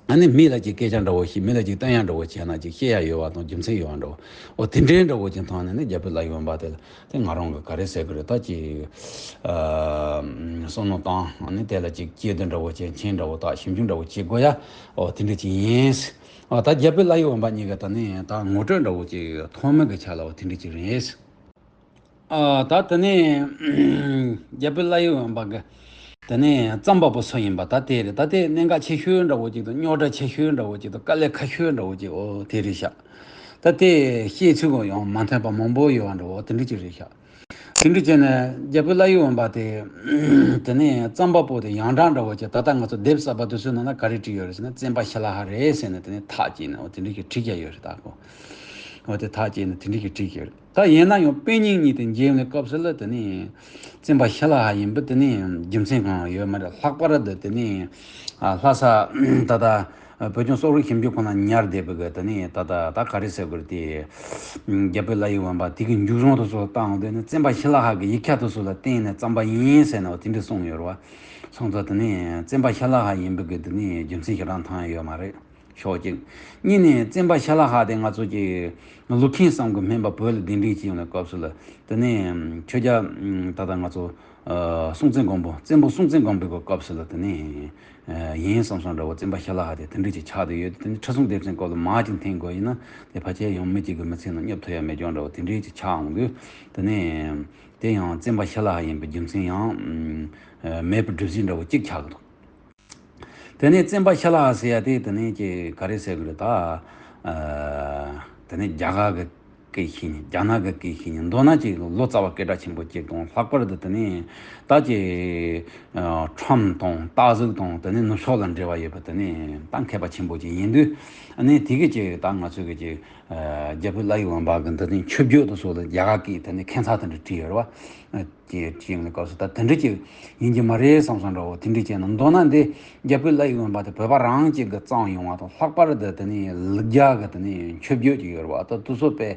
ཨ་ནི་མི་ལ་ཅིག་སྐད་ཆ་འདྲ་བོ་ཞིག་མི་ལ་ཅིག་སྟོན་ཡ་འདྲ་བོ་བྱས་ན་ཅིག་བཤད་ཡ་ཡོད་པ་དང་རྒྱུ་མཚན་ཡོད་པ་འདྲ་བོ། འོ་དེ་འདྲའི་འདྲ་བོ་ཅིག་ཐོག་ནས་ནི་རྒྱ་བོད་ལྷ་ཡི་དབེན་པ་དེ་ལ་དེ་ང་རང་གི་ག་རེ་ཟེར་གི་རེད། ད་ཅིག་ཨ་བསམ་བློ་བཏང་། ཨ་ནི་དེ་ལ་ཅིག་དཔྱད་བསྡུར་འདྲ་བོ་བྱས། མཆན་འདྲ་བོ་བཏགས། ཞིབ་འཇུག་འདྲ་བོ་བྱེད་དགོས་ཡ། འོ་དེ་འདྲ་ཅིག་ཡིན། འོ་ད་རྒྱ་བོད་ལྷ་ཡི་དབེན་པ་གཉིས་ཀ་ད་ནི་ད་ངོ་སྤྲོད་འདྲ་བོ་ཅིག་ཐོག་མའི་གི་ཆ་ལ་འོ་དེ་འདྲ་ཅིག་རེད། ཨ་ད་དེ་ནས་རྒྱལ་པོ་བླ་ཡི་འོན་པ་གི་དེ་ནས་རྩམ་པ་པོ་སུ་ཡིན་པ་ད་དེ་རེད། ད་དེ་གནད་འགག་ཆེ་ཤོས་འདྲ་བོ་ཅིག་དང་རྙོག་དྲ་ཆེ་ཤོས་འདྲ་བོ་ཅིག་དང་དཀའ་ལས་ཁག་ཤོས་འདྲ་བོ་ཅིག་འོ་དེ་རེད་ཤག་ད་དེ་བཤད་ཚུལ་གོ་ཡང་མ་མཐུན་པ་མང་པོ་ཡོད་པ་འདྲ་བོ་དེ་འདྲ་ཅིག་རེད་ཤག་དེ་འདྲ་བྱས་ནས་རྒྱལ་པོ་བླ་ཡི་འོན་པ་དེ་དེ་ནས་རྩམ་པ་པོ་དེ་ཡང་དག་འདྲ་བོ་ཅིག་ད་ལྟ་ང་ཚོ་དེབ་གསར་པ་དེ་ཚོའི་ནང་ན་ག་རེ་བྲིས་ཡོད་རེད་ཟེར་ན་བཙན་པ་ཤི་ལ་ཧ་རེད་ཟེར་ནས་དེ་ནས་ཐག་བཅད་ནས་འོ་དེ་འདྲ་ཞིག་བྲིས་ཀྱི་ཡོད་རེད། ད་གོ་འོ་དེ་ཐག་བཅད་ནས་དེ་འདྲ་ཞིག་བྲིས་ཀྱི་ཡོད་རེད། ད་ཡིན་ན་ཡང་དཔེ་རྙིང་གཉིས་དེ་མཇལ་བའི་སྐབས་སུ་ལ་དེ་ནས་བཙན་པ་ཤི་ལ་ཧ་ཡིན་པ་དེ་ནས་རྒྱུ་མཚན་གང་ཡང་ཡོད་མ་རེད། ལྷག་པར་དུ་དེ་ནས་ཨ་ལྷ་ས་ད་ལྟ་བོད་ལྗོངས་སོག་རིགས་ཞིབ་འཇུག་ཁང་ལ་ཉར་བསྡད་པའི་གི་དེ་ནས་ད་ལྟ་ད་ག་རེ་ཟེར་དགོས་རེད། དེ་རྒྱལ་པོ་བླ་ཡི་འོན་པ་དེ་གི་མཇུག་རིང་དུ་སོགས་བཏང་དེ་ནས་བཙན་པ་ཤི་ལ་ཧ་གི་ཡིག་ཆ་དེ་ཚོ་ལ་བརྟེན་ནས་རྩམ་པ་ཡིན་ཟེར་ནས་འོ་དེ་འདྲ་གསུངས་ཡོད་རེད་བ། སོང་ཙང་དེ་ནས་བཙན་པ་ཤི་ལ་ཧ་ཡིན་པའི་གི་དེ་ནས་རྒྱུ་མཚན་ཞེ་དྲག་མཐོང་ཡ་ཡོད་མ་རེད། ཕྱོགས་གཅིག་གཉིས་ནས་བཙན་པ་ཤ་ལ་ཧ་དེ་ང་ཚོ་གི་ཀླུ་མཁན་བསམ་གི་སྨན་པ་བོད་ལ་གདན་འདྲེན་བྱས་ཡོང་བའི་སྐབས་སུ་ལ་དེ་ནས་ཆོས་རྒྱལ་ད་ལྟ་ང་ཚོ་ཨ་སྲོང་བཙན་སྒམ་པོ་བཙན་པོ་སྲོང་བཙན་སྒམ་པོའི་གི་སྐབས་སུ་ལ་དེ་ནས་ཨ་ཡིན་བསམ་བསམ་འདྲ་བོ་བཙན་པ་ཤ་ལ་ཧ་དེ་དེ་འདྲ་ཅིག་ཆགས་བསྡད་ཡོད། དེ་ནས་ཁྲི་སྲོང་ལྡེ་བཙན་སྐབས་ལ་མར་ཅིག་འཐེན་དགོས་ཡིན་ན་དེ་ཕལ་ཆེར་ཡང་མི་གཅིག་གི་མི་ཚེ་ནང་སྙོབ་ཐུབ་ཡ་མེད་ཀྱང་འདྲ་བོ་དེ་འདྲ་ཅིག་ཆགས་འོང་དུས་དེ་ནས་དེ་ཡང་བཙན་པ་ཤ་ལ་ཧ་ཡིན་པའི་རྒྱུ་མཚན་ཡང་ཨ་མེད་པར་སྒྲུབ་བྱེད་འདྲ་བོ་གཅིག་ཆགས་ཀྱི་འདུག་དེ་ནས་བཙན་པ་ཤ་ལ་ཟེར་ཡ་དེ་དེ་ནས་ཀྱི་ག་རེ་ཟེར་གི་རེད་ད། ཨ་དེ་ནས་རྒྱ་གར་གི་སྐད་ཤེས་ནས་རྒྱ་ནག་གི་སྐད་ཤེས་ནས་མདོར་ན་ཅིག་ལོ་ཙཱ་བ་སྐད་གྲགས་ཆེན་པོ་ཅིག་དང་ལྷག་པར་དུ་དེ་ནས་ད་ཀྱི་ཨ་ཁྲོམ་དང་རྟ་གཟུགས་དང་དེ་ནས་ནུབ་ཕྱོགས་ལ་འབྲེལ་བ་ཡོད་པ་དེ་ནས་ད་མཁས་པ་ཆེན་པོ་ཅིག་ཡིན་དུས་ཨ་ནི་དེ་གི་ཅིག་ད་ང་ཚོ་གི་ཅིག་ཨ་རྒྱལ་པོ་བླ་ཡི་འོན་པ་གི་འདི་ནས་མཆོད་བརྗོད་དུ་སོགས་ལ་རྒྱ་གར་སྐད་དེ་ནས་ཁྱད་མཚར་དེ་འདྲ་བྲིས་ཡོད་རེད་བ། ཅེས་དྲིས་ཡོང་བའི་སྐབས་སུ་ད་དེ་འདྲ་ཅིག་ཡིན་གྱི་མ་རེད་བསམ་བསམ་འདྲ་བོ་དེ་འདྲ་བྱས་ན་མདོར་ན་འདི་རྒྱལ་པོ་བླ་ཡི་འོན་པ་དེ་བོད་པ་རང་གཅིག་གིས་བརྩམས་ཡོང་བ་དང་ལྷག་པར་དུ་དེ་ནས་ལུག་རྒྱལ་གྱི་དེ་ནས་མཆོད་བརྗོད་ཅིག་ཡོད་རེད་བ། ད་དེ་ཚོ་དཔེ་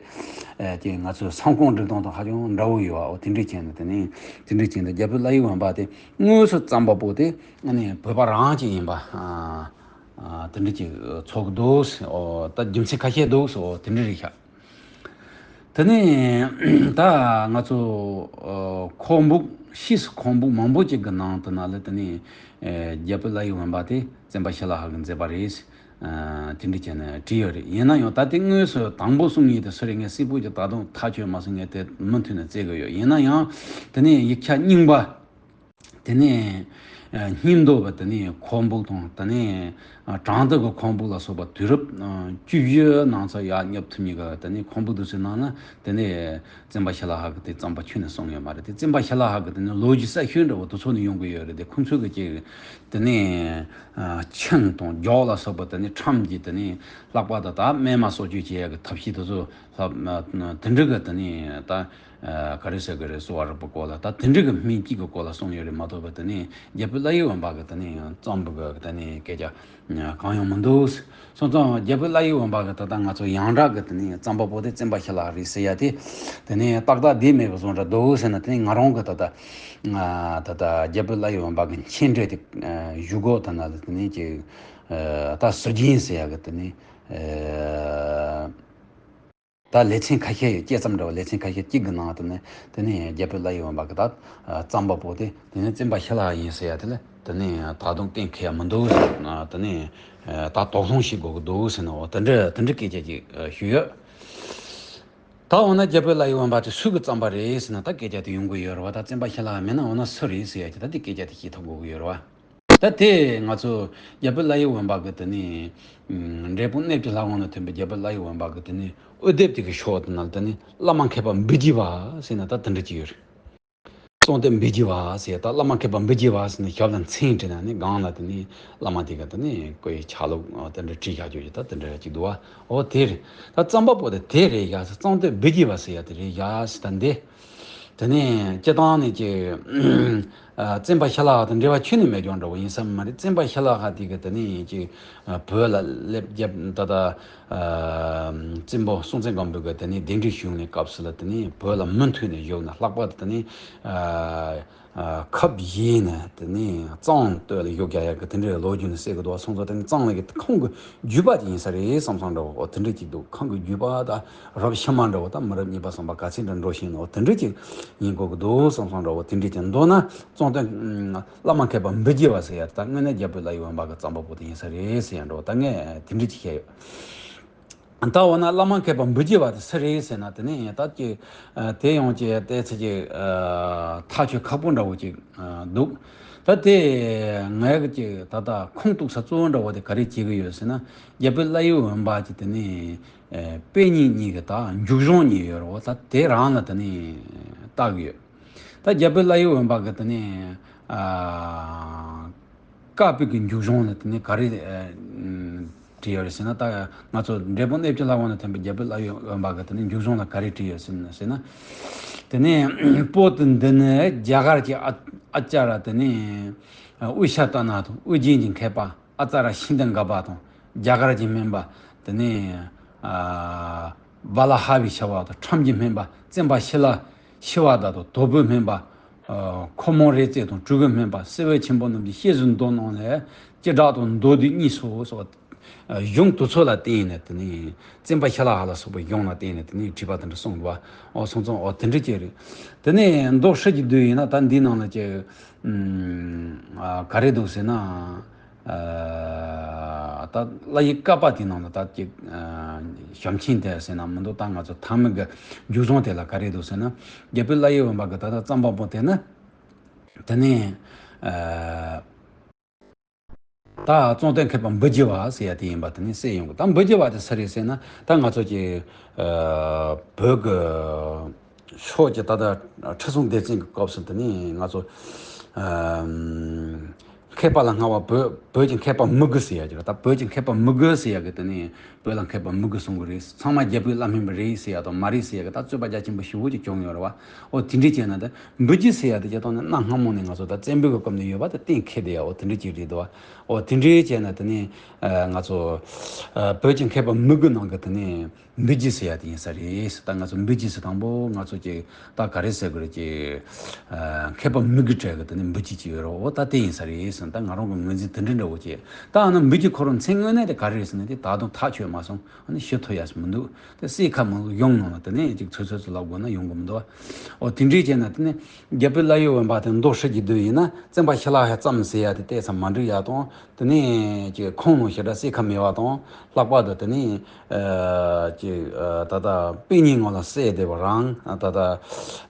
ཅིག་ང་ཚོའི་སེམས་ཁོང་སྒྲིག་སྟངས་དང་ཧ་ཅང་འདྲ་བོ་ཡོད་བ། འོ་དེ་འདྲ་བྱས་ནས་དེ་ནས་དེ་འདྲ་བྱས་ནས་རྒྱལ་པོ་བླ་ཡི་འོན་པ་དེ་དངོས་སུ་བརྩམས་པ་པོ་དེ་ཨ་ནི་བོད་པ་རང་གཅིག་ཡིན་པ་ཨ་ཨ་དེ་འདྲ་ཅིག་ཚོར་གི་འདུག་འོ་ད་རྒྱུ་མཚན་ཁ་ཤས་འདུག་འོ་དེ་འདྲ་རེད་ཤག་དེ་ནས་ད་ང་ཚོ་ཨ་ཁོག་འབུགས་ཕྱིས་སུ་ཁོག་འབུགས་མང་པོ་ཅིག་གི་ནང་དུ་ན་ལ་དེ་ནས་ཨ་རྒྱལ་པོ་བླ་ཡི་འོན་པ་དེ་བཙན་པ་ཤ་ལ་ཧ་གིས་མཛད་པ་རེད། ཨ་དེ་འདྲ་བྱས་ནས་བྲིས་ཡོད་རེད། ཡིན་ན་ཡང་ད་དེ་དངོས་སུ་དང་པོ་གསུང་མཁན་དེ་སུ་རེད་ངས་གསལ་པོ་ཅིག་ད་དུང་ཐག་ཆོད་མ་སོང་། ངས་དེ་མུ་མཐུད་ནས་བཙལ་གི་ཡོད། ཡིན་ན་ཡང་དེ་ནས་ཡིག་ཆ་རྙིང་པ། དེ་ནས་ཨ་སྙིང་འདོད་པ་དེ་ནས་ཁོག་འབུགས་དང་དེ་ནས་ཨ་བྲང་ཏི་གི་ཁོག་འབུགས་ལ་སོགས་པ་དུས་རབས་ཨ་བཅུ་བཞི་ནང་ཚོ་ཡར་སྙོབ་ཐུབ་མཁན་གྱི་དེ་ནས་ཁོག་འབུགས་དེ་ཚོའི་ནང་ན་དེ་ནས་བཙན་པ་ཤ་ལ་ཧ་གིས་དེ་བརྩམས་པ་ཁྱོན་ནས་གསུངས་ཡོད་མ་རེད། དེ་བཙན་པ་ཤ་ལ་ཧ་གི་དེ་ནས་ལོ་རྒྱུས་གསར་ཤོས་འདྲ་བོ་དེ་ཚོ་ནས་ཡོང་གི་ཡོད་རེད། དེ་ཁོང་ཚོ་གི་ཅིག་དེ་ནས་ཨ་ཆིངས་དང་རྒྱོག་ལ་སོགས་པ་དེ་ནས་ཁྲོམ་གྱི་དེ་ནས་ལྷག་པར་དུ་ད་རྨས་མ་གསོ་བཅོས་བྱེད་ཡག་གི་ཐབས་ཤེས་དེ་ཚོ་ལྷག་དེ་འདྲ་གི་དེ་ནས་ད། ཨ་ག་རེ་ཟེར་གི་རེད། གསོ་བ་རིག་པའི་སྐོར་ལ་ད་དེ་འདྲ་གི་སྨན་དཔྱད་ཀྱི་སྐོར་ལ་གསུངས་ཡོད་རེད་མ་གཏོགས་པ་དེ་ནས་རྒྱལ་པོ་བླ་ཡི་འོན་པ་གི་དེ་ནས་བརྩམས་པ་གི་དེ་ནས་སྐད་ཆ་གང་ཡང་མི་འདུག་སོང་ཙང་རྒྱལ་པོ་བླ་ཡི་འོན་པ་གི་ད་ལྟ་ང་ཚོ་ཡང་དག་གི་དེ་ནས་བརྩམས་པ་པོ་དེ་བཙན་པ་ཤ་ལ་རེད་ཟེར་ཡ་དེ་དེ་ནས་ཏག་ཏག་བསྡད་མེད་པ་བཟོ་འདྲ་འདུག་ཟེར་ན། དེ་ནས་ང་རང་གི་ད་ལྟ་ང་ད་ལྟ་རྒྱལ་པོ་བླ་ཡི་འོན་པ་གི་མཆན་འགྲེལ་དེ་ཨ་ཞུ་གོ་ད་ན་ལ་དེ་ནས་ཀྱི་ཨ་ད་ཟུར་རྒྱན་ཟེར་ཡ་གི་དེ་ནས་ཨ། ད་ལེ་ཚན་ཁ་ཤས་ཡོད། དཔྱད་རྩོམ་འདྲ་བོ་ལེ་ཚན་ཁ་ཤས་གཅིག་གི་ནང་དུ་ནི་དེ་ནས་རྒྱལ་པོ་བླ་ཡི་འོན་པ་གི་ད་བརྩམས་པ་པོ་དེ་དེ་ནས་བཙན་པ་ཤ་ལ་ཡིན་ཟེར་ཡ་དེ་ལ་དེ་ནས་ད་དུང་གཏན་འཁེལ་ཡ་མི་འདུག་ཟེར་ན། དེ་ནས་ད་དོགས་སློང་བྱེད་དགོས་ཀྱི་འདུག་ཟེར་ན། འོ་དེ་འདྲ་དེ་འདྲ་སྐད་ཆ་ཅིག་ཞུས་ཡོད། ད་འོ་ན་རྒྱལ་པོ་བླ་ཡི་འོན་པ་དེ་སུ་གིས་བརྩམས་པ་རེད་ཟེར་ན་ད་སྐད་ཆ་དེ་ཡོང་གི་ཡོད་རེད་བ། ད་བཙན་པ་ཤ་ལ་མིན་ན་འོ་ན་སུ་རེད་ཟེར་ཡ་ཅིག་ད་དེ་སྐད་ཆ་དེ་བཤད་ཐུབ་དགོས་ཀྱི་ཡོད་རེད་བ། ད་དེ་ང་ཚོ་རྒྱལ་པོ་བླ་ཡི་འོན་པ་གི་དེ་ནས་འབྲས་སྤུངས་གནས་བཅུ་ལྷ་ཁང་ནས་ཐོན་པའི་རྒྱལ་པོ་བླ་ཡི་འོན་པ་གི་དེ་ནས་དབུ་དེབ་དེ་གི་ཤོག་དེ་ནང་དེ་ནས་བླ་མ་མཁས་པ་འབུལ་གྱི་བ་ཟེར་ན་ད་དེ་འདྲ་ཅིག་ཡོད་རེད། གཙང་སྟོད་འབུལ་གྱི་བ་ཟེར། ད་བླ་མ་མཁས་པ་འབུལ་གྱི་བ་ཟེར་ནས་ཞབས་ལ་མཚན་བྲིས་ན་ནི་སྒང་ལ་དེ་ནས་བླ་མ་དེ་ག་དེ་ནས་བཀོད་ཡི་ཆ་ལུགས་དེ་འདྲ་བྲིས་བཞག་རྒྱུ་ཡོད། ད་དེ་འདྲ་ཅིག་འདུག་བ། འོ་དེ་རེད། ད་བརྩམས་པ་པོ་དེ་དེ་རེད་ཡ་ཟེར། གཙང་སྟོད་འབུལ་གྱི་བ་ཟེར་ཡ་དེ་རེད་ཡ་ཟེར། ད་འདི། དེ་ནས་སྤྱི་བཏང་ནས་ཀྱི་ཨ་བཙན་པ་ཤ་ལ་དང་འབྲེལ་བ་ཁྱོན་ནས་མེད་ཀྱང་འདྲ་བོ་ཡིན་ས་མ་རེད། བཙན་པ་ཤ་ལ་ཧ་དེ་གི་དེ་ནས་ཀྱི་ཨ་བོད་ལ་སླེབས་རྒྱབ་ད་ལྟ་ཨ་བཙན་པོ་སྲོང་བཙན་སྒམ་པོ་གི་དེ་ནས་གདན་འདྲེན་ཞུས་ནས་སྐབས་སུ་ལ་དེ་ནས་བོད་ལ་མུ་མཐུད་ནས་བཞུགས་ནས་ལྷག་པར་དུ་དེ་ནས་ཨ་ཨ་ཁབ་བཞེས་ནས་དེ་ནས་གཙང་སྟོད་ལ་བཞུགས་རྒྱག་ཡག་གི་དེ་འདྲའི་ལོ་རྒྱུས་ནས་གསལ་གི་འདུག་སོང་ཙང་དེ་ནས་གཙང་ལ་གི་ཁོང་གི་རྒྱུད་པ་དེ་ཡིན་ས་རེད་བསམ་བསམ་འདྲ་བོ་འོ་དེ་འདྲ་ཅིག་འདུག་ཁོང་གི་རྒྱུད་པ་ད་རབ་ཕྱི་མ་འདྲ་བོ་ད་མི་རབས་གཉིས་པ་གསུམ་པ་ག་ཚད་འདྲ་འགྲོ་བཞིན་འོ་དེ་འདྲ་ཅིག་ཡིན་དགོས་ཀྱི་འདུག་བསམ་བསམ་འདྲ་བོ་དེ་འདྲ་ཅིག་མདོར་ན་གཙང་སྟོད་བླ་མ་མཁས་པ་འབུལ་གྱི་བ་ཟེར་ཡ་ད་དངོས་གནས་རྒྱལ་པོ་བླ་ཡི་འོན་པ་གི་བརྩམས་པ་པོ་དེ་ཡིན་ས་རེད་ཟེར་ཡ་འདྲ་བོ་ད་ངས་དེ་འདྲ་ཅིག་བཤད་ཡོད། ད་འོ་ན་བླ་མ་མཁས་པ་འབུལ་རྒྱུ་བ་དེ་སུ་རེད་ཟེར་ན། དེ་ནས་ད་ཀྱི་དེ་ཡང་ཀྱི་ཏོག་ཙམ་ཅིག་ཐག་གཅོད་ཁག་པོ་འདྲ་བོ་ཅིག་འདུག་ད་དེ་ངས་ཀྱི་ད་ལྟ་ཁུངས་གཏུགས་ས་གཙོ་བོ་འདྲ་བོ་དེ་ག་རེ་བྱེད་ཀྱི་ཡོད་ཟེར་ན། རྒྱ་བོད་བླ་ཡུལ་འོན་པ་ཀྱི་དེ་ནས་དཔེ་རྙིང་གཉིས་ཀྱི་ད་མཇུག་གཞུང་གཉིས་ཡོད་རེད་བ། ད་དེ་རང་ལ་དེ་ནས་བལྟ་གི་ཡོད། ད་རྒྱ་བོད་བླ་ཡུལ་འོན་པ་གི་དེ་ནས་ཨ་བཀའ་པོད་ཀྱི་མཇུག་གཞུང་ལ་དེ་ནས་ག་རེ་ཨ་བྲིས་ཡོད་རེད་ཟེར་ན། ད་ང་ཚོ་འབྲས་སྤུངས་གནས་བཅུ་ལྷ་ཁང་ནས་ཐོན་པའི་རྒྱ་བོད་བླ་ཡུལ་འོན་པ་གི་དེ་ནས་མཇུག་གཞུང་ལ་ག་རེ་བྲིས་ཡོད་ཟེར་ན། ཟེར་ན། དེ་ནས་པོ་ཏི་འདི་ནི་རྒྱ་གར་གྱི་ཨ་ཨ་ཙརྱ་དེ་ནས་དབུས་ཤ་ཏ་ན་དང་དབུས་རྒྱན་གྱི་མཁས་པ་ཨ་ཙརྱ་ཤིང་རྟ་འགག་པ་དང་། རྒྱ་གར་གྱི་སྨན་པ་དེ་ནས་ཨ་བ་ལ་ཧ་བི་ཤ་བ་དང་། ཁྲོམ་གྱི་སྨན་པ་བཙུན་པ་ཤི་ལ་ཤི་བ་དང་། དོལ་པོའི་སྨན་པ་ཨ་ཁོ་མོ་རེ་རྩེ་དང་། སྤྲུལ་སྐུའི་སྨན་པ་སེ་བའི་ཆེན་པོ་རྣམས་ཀྱི་བཤད་སྲོལ་མདོ་རྣམས་ལས་སྤྱི་སྒྲ་དང་མདོ་སྡེ་གཉིས་སོ་སོགས། གཞུང་དེ་ཚོ་ལ་བརྟེན་ནས་དེ་ནས་བཙུན་པ་ཤི་ལ་ཧ་ལ་སོགས་པའི་གཞུང་ལ་བརྟེན་ནས་དེ་ནས་བྲིས་པ་དེ་འདྲ་གསུངས་པ། ཨོ་སོང་ཙང་ཨོ་དེ་འདྲ་ཅིག་རེད། དེ་ནས་མདོ་ཧྲིལ་གྱིས་བསྡུས་ཡིན་ན་ད་འདིའི་ནང་ལ་ཅིག་ཨ་ག་རེ་འདུག་ཟེར་ན། ཨ་ད་བླ་ཡི་བཀའ་པོད་དེའི་ནང་ལ་ད་ཅིག་ཨ་ཞབས་མཆན་དེ་ཟེར་ན་མི་འདུག་ད་ང་ཚོ་ཐ་མའི་གི་མཇུག་སྡོམ་དེ་ལ་ག་རེ་འདུག་ཟེར་ན། རྒྱ་བོད་བླ་ཡི་འོན་པ་གི་ད་ལྟ་རྩོམ་པ་པོ་དེ་ནི་དེ་ནས་ཨ། ད་གཙང་སྟོད་མཁས་པ་འབུལ་རྒྱུ་བ་ཟེར་ཡ་དེ་ཡིན་པ་དེ་ནས་གསལ་ཡོང་གི། ད་འབུལ་རྒྱུ་བ་དེ་སུ་རེད་ཟེར་ན། ད་ང་ཚོ་ཀྱི་ཨ་བོད་ཀྱི་ཕྱོགས་ཀྱི་ད་ལྟ་ཁྲི་སྲོང་ལྡེ་བཙན་གྱི་སྐབས་སུ་དེ་ནས་ང་ཚོ་ཨ་མཁས་པ་ལ་སྔ་བ་བོད་བོད་ཀྱི་མཁས་པ་མི་དགོས་ཟེར་ཡ་ཅིག་ད་བོད་ཀྱི་མཁས་པ་མི་དགོས་ཟེར་ཡ་གི་དེ་ནས་བོད་ལ་མཁས་པ་མི་དགོས་གསུང་གི་རེད། ཚང་མ་རྒྱ་བོད་བླ་སྨན་པ་རེད་ཟེར་ཡ་དང་མ་རེད་ཟེར་ཡ་གི་ད་རྩོད་པ་རྒྱ་ཆེན་པོ་ཞེ་པོ་ཅིག་བྱུང་ཡོད་རེད་བ། ཨོ་དེ་འདྲའི་བྱས་ན་ད་འབུལ་རྒྱུ་ཟེར་ཡ་དེ་སྤྱིར་བཏང་ནས་གནའ་སྔ་མོ་ནས་ང་ཚོ་ད་བཙན་པོའི་གི་སྐབས་ནས་ཡོད་པ་དེ་གཏན་འཁེལ་བསྡད་ཡ། ཨོ་དེ་འདྲ་ཅིག་རེད་འདུག་བ། ཨོ་དེ་འདྲའི་བྱས་ན་དེ་ནས་ཨ་ང་ཚོ་ཨ་བོད་ཀྱི་མཁས་པ་མི་དགོས་ནང་གི་དེ་ནས་འབུལ་རྒྱུ་ཟེར་ཡ་དེ་ཡིན་ས་རེད། ད་ང་ཚོ་འབུལ་རྒྱུ་ཟེར་དང་པོ་ང་ཚོ་ཀྱི་ད་ག་རེ་ཟེར་དགོས་རེད་ཀྱི་ཨ་མཁས་པ་མི་དགོས་གྲས་གི་དེ་ནས་འབུལ་རྒྱུ་ཅིག་ཡོད་རེད། ཨོ་ད་དེ་ཡིན་ས་རེད་ཟེར། ད་ང་རང་གི་ངོས་འཛིན་དེ་འདྲ་འདྲ་བོ་ཅིག་ད་ཨ་ནི་འབུལ་རྒྱུ་ཁོ་རང་མཚན་དངོས་གནས་དེ་ག་རེ་རེད་ཟེར་ན་དེ་ད་དུང་ཐག་ཆོད་མ་སོང་། ཨ་ནི་ཞུ་ཐུབ་ཡ་ཞིག་མི་འདུག་དེ་གསལ་ཁ་མང་པོ་ཡོང་མྱོང་ན་དེ་ནས་ཅིག་ཚོད་ཚོད་ཚོད་ལབ་དགོས་ན་ཡོང་གི་མི་འདུག་ཨོ་དེ་འདྲའི་བྱས་ན་དེ་ནས་རྒྱ་བོད་བླ་ཡུལ་འོན་པ་དེ་མདོ་ཧྲིལ་གྱིས་བསྡུས་ཡིན་ན་བཙུན་པ་ཤི་ལ་ཧ་བརྩམས་ཟེར་ཡ་དེ་ཏོག་ཙམ་མ་འགྲིག་ཡ་དང་། དེ་ནས་ཀྱི་ཁུངས་ནང་ཞེ་དྲག་གསལ་ཁ་མེད་པ་དང་། ལྷག་པར་དུ་དེ་ནས་ཨ་ཀྱི་ཨ་ད་ལྟ་དཔེ་རྙིང་ངོ་ལ་གསལ་བསྡད་པ་རང་ཨ་ད་ལྟ་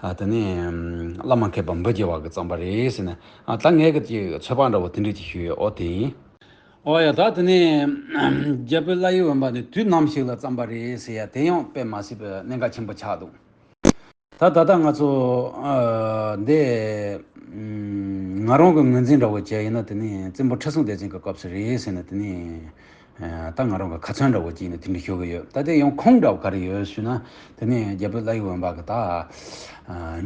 ཨ་དེ་ནས་ཨམ་བླ་མ་མཁས་པ་འབུལ་རྒྱུ་བ་གི་བརྩམས་པ་རེད་ཟེར་ནས། ཨ་ད་ངས་གི་ཀྱི་ཚོད་དཔག་འདྲ་བོ་དེ་འདྲས་ཀྱི་ཞུས་ཡོད། ཨོ་དེ་ཡིན། ཨོ་ཡ། ད་དེ་ནས་རྒྱ་བོད་བླ་ཡུལ་འོན་པ་ནི་དུས་ནམ་ཞིག་ལ་བརྩམས་པ་རེད་ཟེར་ཡ་དེ་ཡང་དཔེ་མ་སྲིད་པའི་གནད་འགག་ཆེན་པོ་ཆགས་འདུག་ད་ད་ལྟ་ང་ཚོ་ཨ་འདི་ཨམ་ང་རང་གི་ངོས་འཛིན་འདྲ་བོ་བྱས་ཡིན་ན་དེ་ནི་བཙན་པོ་ཁྲི་སྲོང་ལྡེ་བཙན་གྱི་སྐབས་སུ་རེད་ཟེར་ནས་དེ་ནི་ཨ་ད་ང་རང་གི་ཁ་ཚོན་འདྲ་བོ་བྱས་ནས་དེ་འདྲ་ཞུ་གི་ཡོད། ད་དེ་ཡང་ཁུངས་འདྲ་བོ་ག་རེ་ཡོད་ཞུས་ན། དེ་ནི་རྒྱ་བོད་བླ་ཡུལ་འོན་པ་གི་ད་ཨ་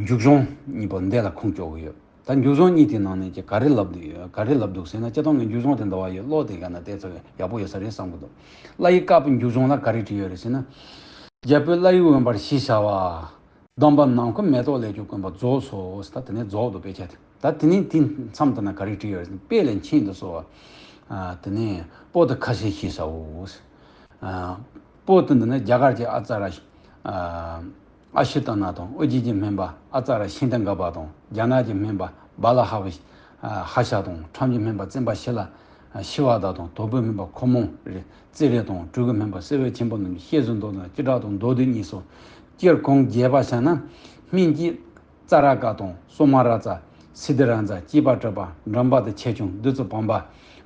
མཇུག་གཞུང་གཉིས་པོ་འདི་ལ་ཁུངས་གཅོག་གི་ཡོད། ད་མཇུག་གཞུང་གཉིས་དེའི་ནང་ནས་ཀྱི་ག་རེ་ལབ་འདུག་ཡོད། ག་རེ་ལབ་འདུག་ཟེར་ན། སྤྱིར་བཏང་གི་མཇུག་གཞུང་དེ་འདྲ་བ་ཡོད། ཀློག་དེ་ག་ན་དེ་ཚོ་ཡག་པོ་ཡོད་ས་རེད་བསམ་གི་འདུག་བླ་ཡི་བཀའ་པོད་མཇུག་གཞུང་ལ་ག་རེ་བྲིས་ཡོད་རེད་ཟེར་ན། རྒྱ་བོད་བླ་ཡུལ་འོན་པར་གཞིས་བྱ་བ། སྡོམ་པ་ནམ་མཁའི་མེ་ཏོག་ལས་ཀྱང་དཀོན་པ་རྫོགས་སོ། ད་དེ་ནས་རྫོགས་འདུག་དཔེ་ཆ་དེ། ད་དེ་ནས་དེ་མཚམས་དེ་ན་ག་རེ་བྲིས་ཡོད་རེད་ཟེར་ན། དཔེ་ལས་མཁྱེན་དུ་གསོལ་བ། ཨ་དེ་ནས་པོ་ཏི་ཁ་ཤས་ཤེས་བྱའོ། ཨ་པོ་ཏི་འདི་ནི་རྒྱ་གར་གྱི་ཨ་ཙ་ར་ཨ་ཨ་ཤི་ཏ་ན་དང་། ཨོ་རྒྱན་གྱི་སྨན་པ་ཨ་ཙ་ར་ཤིང་རྟ་འགག་པ་དང་། རྒྱ་ནག་གི་སྨན་པ་བ་ལ་ཧ་བ་ཧ་ཤ་དང་། ཁྲོམ་གྱི་སྨན་པ་བཙུན་པ་ཤི་ལ་ཤི་བ་དག་དང་། དོལ་པོའི་སྨན་པ་ཁོ་མོ་རེ་རྩེ་རེ་དང་། སྤྲུལ་སྐུའི་སྨན་པ་སེ་བའི་ཆེན་པོ་རྣམས་ཀྱི་བཤད་སྲོལ་མདོ་དང་། སྤྱི་སྒྲ་དང་མདོ་སྡེ་གཉིས་སོ། སྤྱིར་ཁུངས་རྒྱས་པར་བྱ་ན། སྨན་གྱི་ཙཱ་ར་ཀ་དང་། སོ་མ་ར་ཙ། སིདྡྷི་ར་ཛ། སྐྱེས་པ་གྲུབ་པ། འགྲམ་པ་དང་ཆེ་ཆུང་། བདུད་རྩི་བུམ་པ།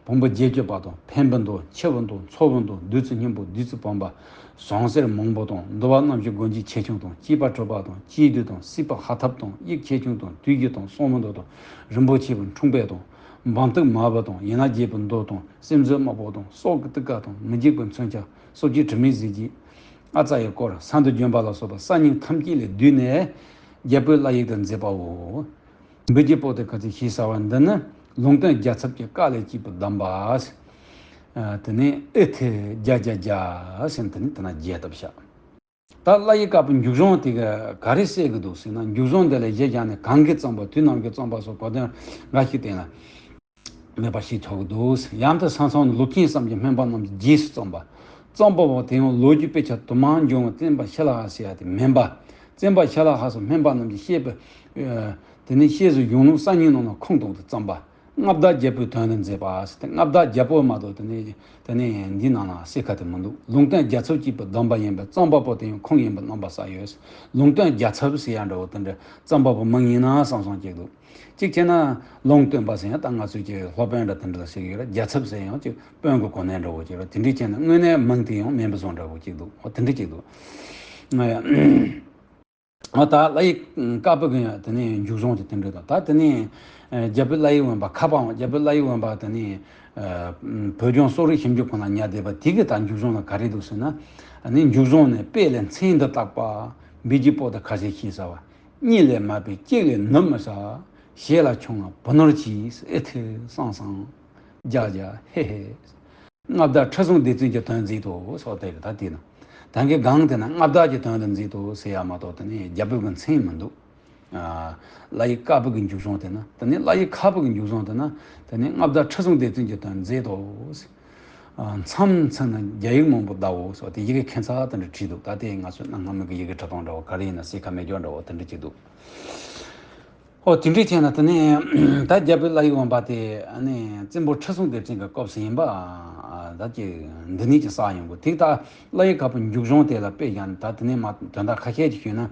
བུམ་པ་བརྒྱད་ཅུ་པ་དང་། འཕན་པོ་མདོ། འཆི་བོ་མདོ། ཚོགས་པོ་མདོ། བདུད་རྩི་སྙིང་པོ། བདུད་རྩི་བུམ་པ། ཟངས་གསེར་མང་པོ་དང་། འདུལ་བ་རྣམ་བཞི་སྒོ་འབྱེད་ཆེ་ཆུང་དང་། སྐྱེས་པ་གྲུབ་པ་དང་། སྐྱེས་བདུད་དང་། སྲིད་པ་ཧ་ཐབ་དང་། དབྱིག་ཆེ་ཆུང་དང་། དུས་བཞི་དང་། གསང་བ་མདོ་དང་། རིན་པོ་ཆེ་བའི་འཁྲུངས་དཔེ་དང་། འབམ་སྟེགས་མ་བུ་དང་། ཡན་ལག་བརྒྱད་པའི་མདོ་དང་། སེམས་མཛོད་དམར་པོ་དང་། སྲོག་གི་ཐུགས་ཀ་དང་། མི་འཇིགས་པའི་མཚོན་ཆ། སྲོག་གཅོད་དྲི་མེད་གཟི་བརྗིད། ཨ་ཙ་ཡི་སྐོར། གསང་འདུས་བརྒྱན་པ་ལ་སོགས་པ་གསར་རྙིང་ཐམས་ཅད་ལས་བསྡུས་ནས་རྒྱ་བོད་བླ་ཡིག་ཏུ་མཛད་པའོ། འབུལ་རྒྱུ་པོ་ཏི་ཁ་ཚིག་ཞེས་བྱ་བ་འདི་ནི་ལུང་བསྟན་རྒྱལ་ཚབ་ཀྱི་བཀའ་ལས་སྐྱེས་པའི་གདམས་པ། དེ་ནས་ཨི་ཐི་བརྒྱ་བརྒྱ་བརྒྱ་ཟེར་ནས་དེ་ནས་དེ་ན་རྒྱས་བཏབ་བཞག་ད་བླ་ཡི་བཀའ་པོད་མཇུག་གཞུང་དེ་ག་ག་རེ་གསལ་གི་འདུག་ཟེར་ན། མཇུག་གཞུང་དེ་ལ་གཞི་བཞག་ནས་གང་གིས་བརྩམས་པ། དུས་ནམ་གྱིས་བརྩམས་པ་སོགས་གོ་དོན་འགའ་ཞིག་གཏན་ལ་མེད་པ་ཞིག་ཆགས་ཀྱི་འདུག་ཡང་དུ་ས་མཚམས་ནས་ལུགས་མཁྱེན་བསམ་གྱིས་སྨན་པ་རྣམས་ཀྱི་རྗེས་སུ་བརྩམས་པ། བརྩམས་པ་པོ་དེ་ཡང་ལོ་རྒྱུས་དཔེ་ཆ་དུ་མར་འབྱུང་བའི་བཙུན་པ་ཤི་ལ་ཧ་ཟེར་ཡ་དེ་མིན་པ། བཙུན་པ་ཤི་ལ་ཧ་སོགས་སྨན་པ་རྣམས་ཀྱིས་བཤད་པའི་དེ་ནས་བཤད་སྲོལ་གཞུང་ལུགས་གསར་རྙིང་རྣམས་ལ་ཁུངས་གཏུགས་ཏེ་བརྩམས་པ། མངའ་བདག་རྒྱལ་པོའི་དོན་དུ་མཛད་པ་ཟེར་ཏེ། མངའ་བདག་རྒྱལ་པོ་མ་གཏོགས་དེ་ནས་དེ་ནས་འདི་ནང་ལ་གསལ་ཁ་དེ་མི་འདུག་ལུང་བསྟན་རྒྱ་ཚབ་སྐྱེས་བུ་སྡོམ་པ་ཡིན་པས། རྩོམ་པ་པོ་དེ་ཡང་ཁོང་ཡིན་པར་རྣམ་པར་གསལ་ཡོད། ལུང་བསྟན་རྒྱ་ཚབ་ཟེར་ཡ་འདྲ་བོ་དེ་འདྲ་རྩོམ་པ་པོ་མི་ཡིན་ན་བསམ་བསམ་གཅིག་འདུག་གཅིག་བྱས་ན་ལུང་སྟོན་པ་ཟེར་ཡང་ད་ང་ཚོས་ཀྱི་སློབ་དཔོན་འདྲ་དེ་འདྲ་ཟེར་གྱི་ཡོད་རེད། རྒྱ་ཚབ་ཟེར་ཡང་ཅིག་དཔོན་གྱི་གོ་གནས་འདྲ་བོ་ཅིག་རེད། དེ་འདྲའི་བྱས་ན་དངོས་གནས་མིང་དེ་ཡང་མིན་པ་བཟོ་འདྲ་བོ་ཅིག་འདུག་འོ་དེ་འདྲ་ཅིག་འདུག་ཨ་ད་བླ་ཡི་བཀའ་པོད་ཀྱི་དེ་ནས་མཇུག་བཟུང་གི་དེ་འདྲ་དང་། ད་དེ་ནས་རྒྱལ་པོ་བླ་ཡི་འོན་པ་ཁ་པའང་རྒྱལ་པོ་བླ་ཡི་འོན་པ་དེ་ནས་བོད་ལྗོངས་གསོ་རིག་ཞིབ་འཇུག་ཁང་ལ་ཉར་བསྡད་པ་དེ་གི་ད་མཇུག་བཟུང་ལ་ག་རེ་འདུག་ཟེར་ན། ཨ་ནི་མཇུག་བཟུང་ནས་དཔེ་ལས་མཚན་འདི་བཏགས་པ། འབུལ་གྱི་པོ་ཏི་ཁ་ཟས་ཤིང་ཟ་བ། གཉིས་ལས་མ་སྤེལ་གཅིག་ལས་ནུབ་མི་ཟ། ཞེ་ལ་ཆུང་ང་བུ་ནོར་གྱིས། ཨེ་ཐི་སང་སང་། རྒྱ་རྒྱ་ཧེ་ཧེ། མངའ་བདག་ཁྲི་སྲོང་ལྡེ་བཙན་གྱི་དོན་མཛད་དོ་སོགས་དེ་རེད། ད་དེ་ན་ད་གིན་སྒང་དེ་ན་མངའ་བདག་གི་དོན་དུ་མཛད་དོ་ཟེར་ཡ་མ་གཏོགས་དེ་ནས་རྒྱལ་པོ་གི་མཚན་མི་འདུག་ཨ། བླ་ཡི་བཀའ་པོད་ཀྱི་མཇུག་བཟུང་དེ་ན། དེ་ནས་བླ་ཡི་ཁ་པོད་ཀྱི་མཇུག་བཟུང་དེ་ན། དེ་ནས་མངའ་བདག་ཁྲི་སྲོང་ལྡེ་བཙན་གྱི་དོན་མཛད་དོ་ཟེར། ཨ། མཚམས་མཚམས་ན་རྒྱ་ཡིག་མང་པོ་བརྡབ་འོ་སོགས་དེ་ཡི་གེ་ཁྱད་མཚར་དེ་འདྲ་བྲིས་འདུག་ད་དེ་ང་ཚོས་གནའ་སྔ་མོ་གི་ཡི་གེ་འབྲི་སྟངས་འདྲ་བོ་ག་རེ་ཡིན་ན་གསལ་ཁ་མེད་རྒྱུ་འདྲ་བོ་དེ་འདྲ་ཅིག་འདུག་ཨོ་དེ་འདྲ་བྱས་ན་དེ་ནས་ད་རྒྱལ་པོ་བླ་ཡི་འོན་པ་དེ་ཨ་ནི་བཙན་པོ་ཁྲི་སྲོང་ལྡེ་བཙན་གྱི་སྐབས་སུ་ཡིན་པ། ཨ། ད་ཀྱི་འདི་ནས་ཀྱི་གསལ་ཡོང་གི་དེ། ད་བླ་ཡི་བཀའ་པོད་མཇུག་བཟུང་དེ་ལ་དཔེ་བཞག་ན། ད་དེ་ནས་མ་དོན་དག་ཁ་ཤས་ཅིག་ཞུས་ན།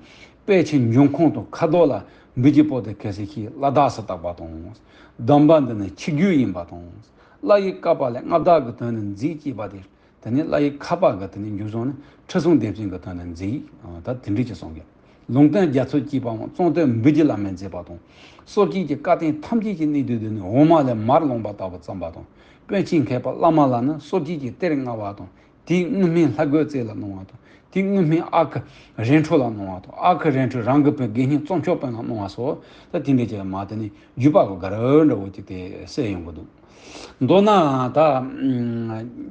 དཔེ་ཆའི་འབྱུང་ཁུངས་དང་ཁ་དོག་ལ་འབུལ་གྱི་པོ་ཏི་ཁ་ཟས་ཤིང་བླ་དྭགས་སུ་བཏགས་པ་དང་། སྡོམ་པ་འདི་ནི་ཆིག་བརྒྱུད་ཡིན་པ་དང་། བླ་ཡི་བཀའ་པོད་ལས་མངའ་བདག་གི་དོན་དུ་མཛད་ཅེས་པ་དེ། དེ་ནས་བླ་ཡི་ཁ་པོད་ཀྱི་དེ་ནས་མཇུག་བཟུང་ནས་ཁྲི་སྲོང་ལྡེ་བཙན་གྱི་དོན་དུ་མཛད། ཨ། ད་དེ་འདྲ་ཅིག་གསུངས་ཀྱང་། ལུང་བསྟན་རྒྱ་མཚོར་སྐྱེས་པའང་རྩོམ་དོན་འབུལ་གྱི་བླ་མས་མཛད་པ་དང་། སྲོལ་གཅིག་གི་བཀའ་བསྟན་ཐམས་ཅད་ཀྱི་གནད་བསྡུས་དེ་ནི་འོ་མ་ལས་མར་ལོངས་པ་ལྟ་བུ་བརྩམས་པ་དང་། དཔོན་ཆེན་མཁས་པ་བླ་མ་ལ་ནི་སྲོལ་གཅིག་གི་གཏེར་མངའ་བ་དང་། དེའི་དངོས་སྨན་ལྷ་རྒོད་རྩེ་ལ་གནང་བ་དང་། དེའི་དངོས་སྨན་ཨ་ཁུ་རིན་འཕྲོད་ལ་གནང་བ་དང་། ཨ་ཁུ་རིན་འཕྲོད་རང་གི་བུ་དགེ་བསྙེན་གཙོ་མཆོག་དཔོན་ལ་གནང་བ་སོགས། ད་དེ་འདྲ་ཅིག་མ་དེ་ནི་བརྒྱུད་པ་གི་ག་རེ་འདྲ་བོ་ཅིག་དེ་གསལ་ཡོང་གི་འདུག་མདོར་ན་ད་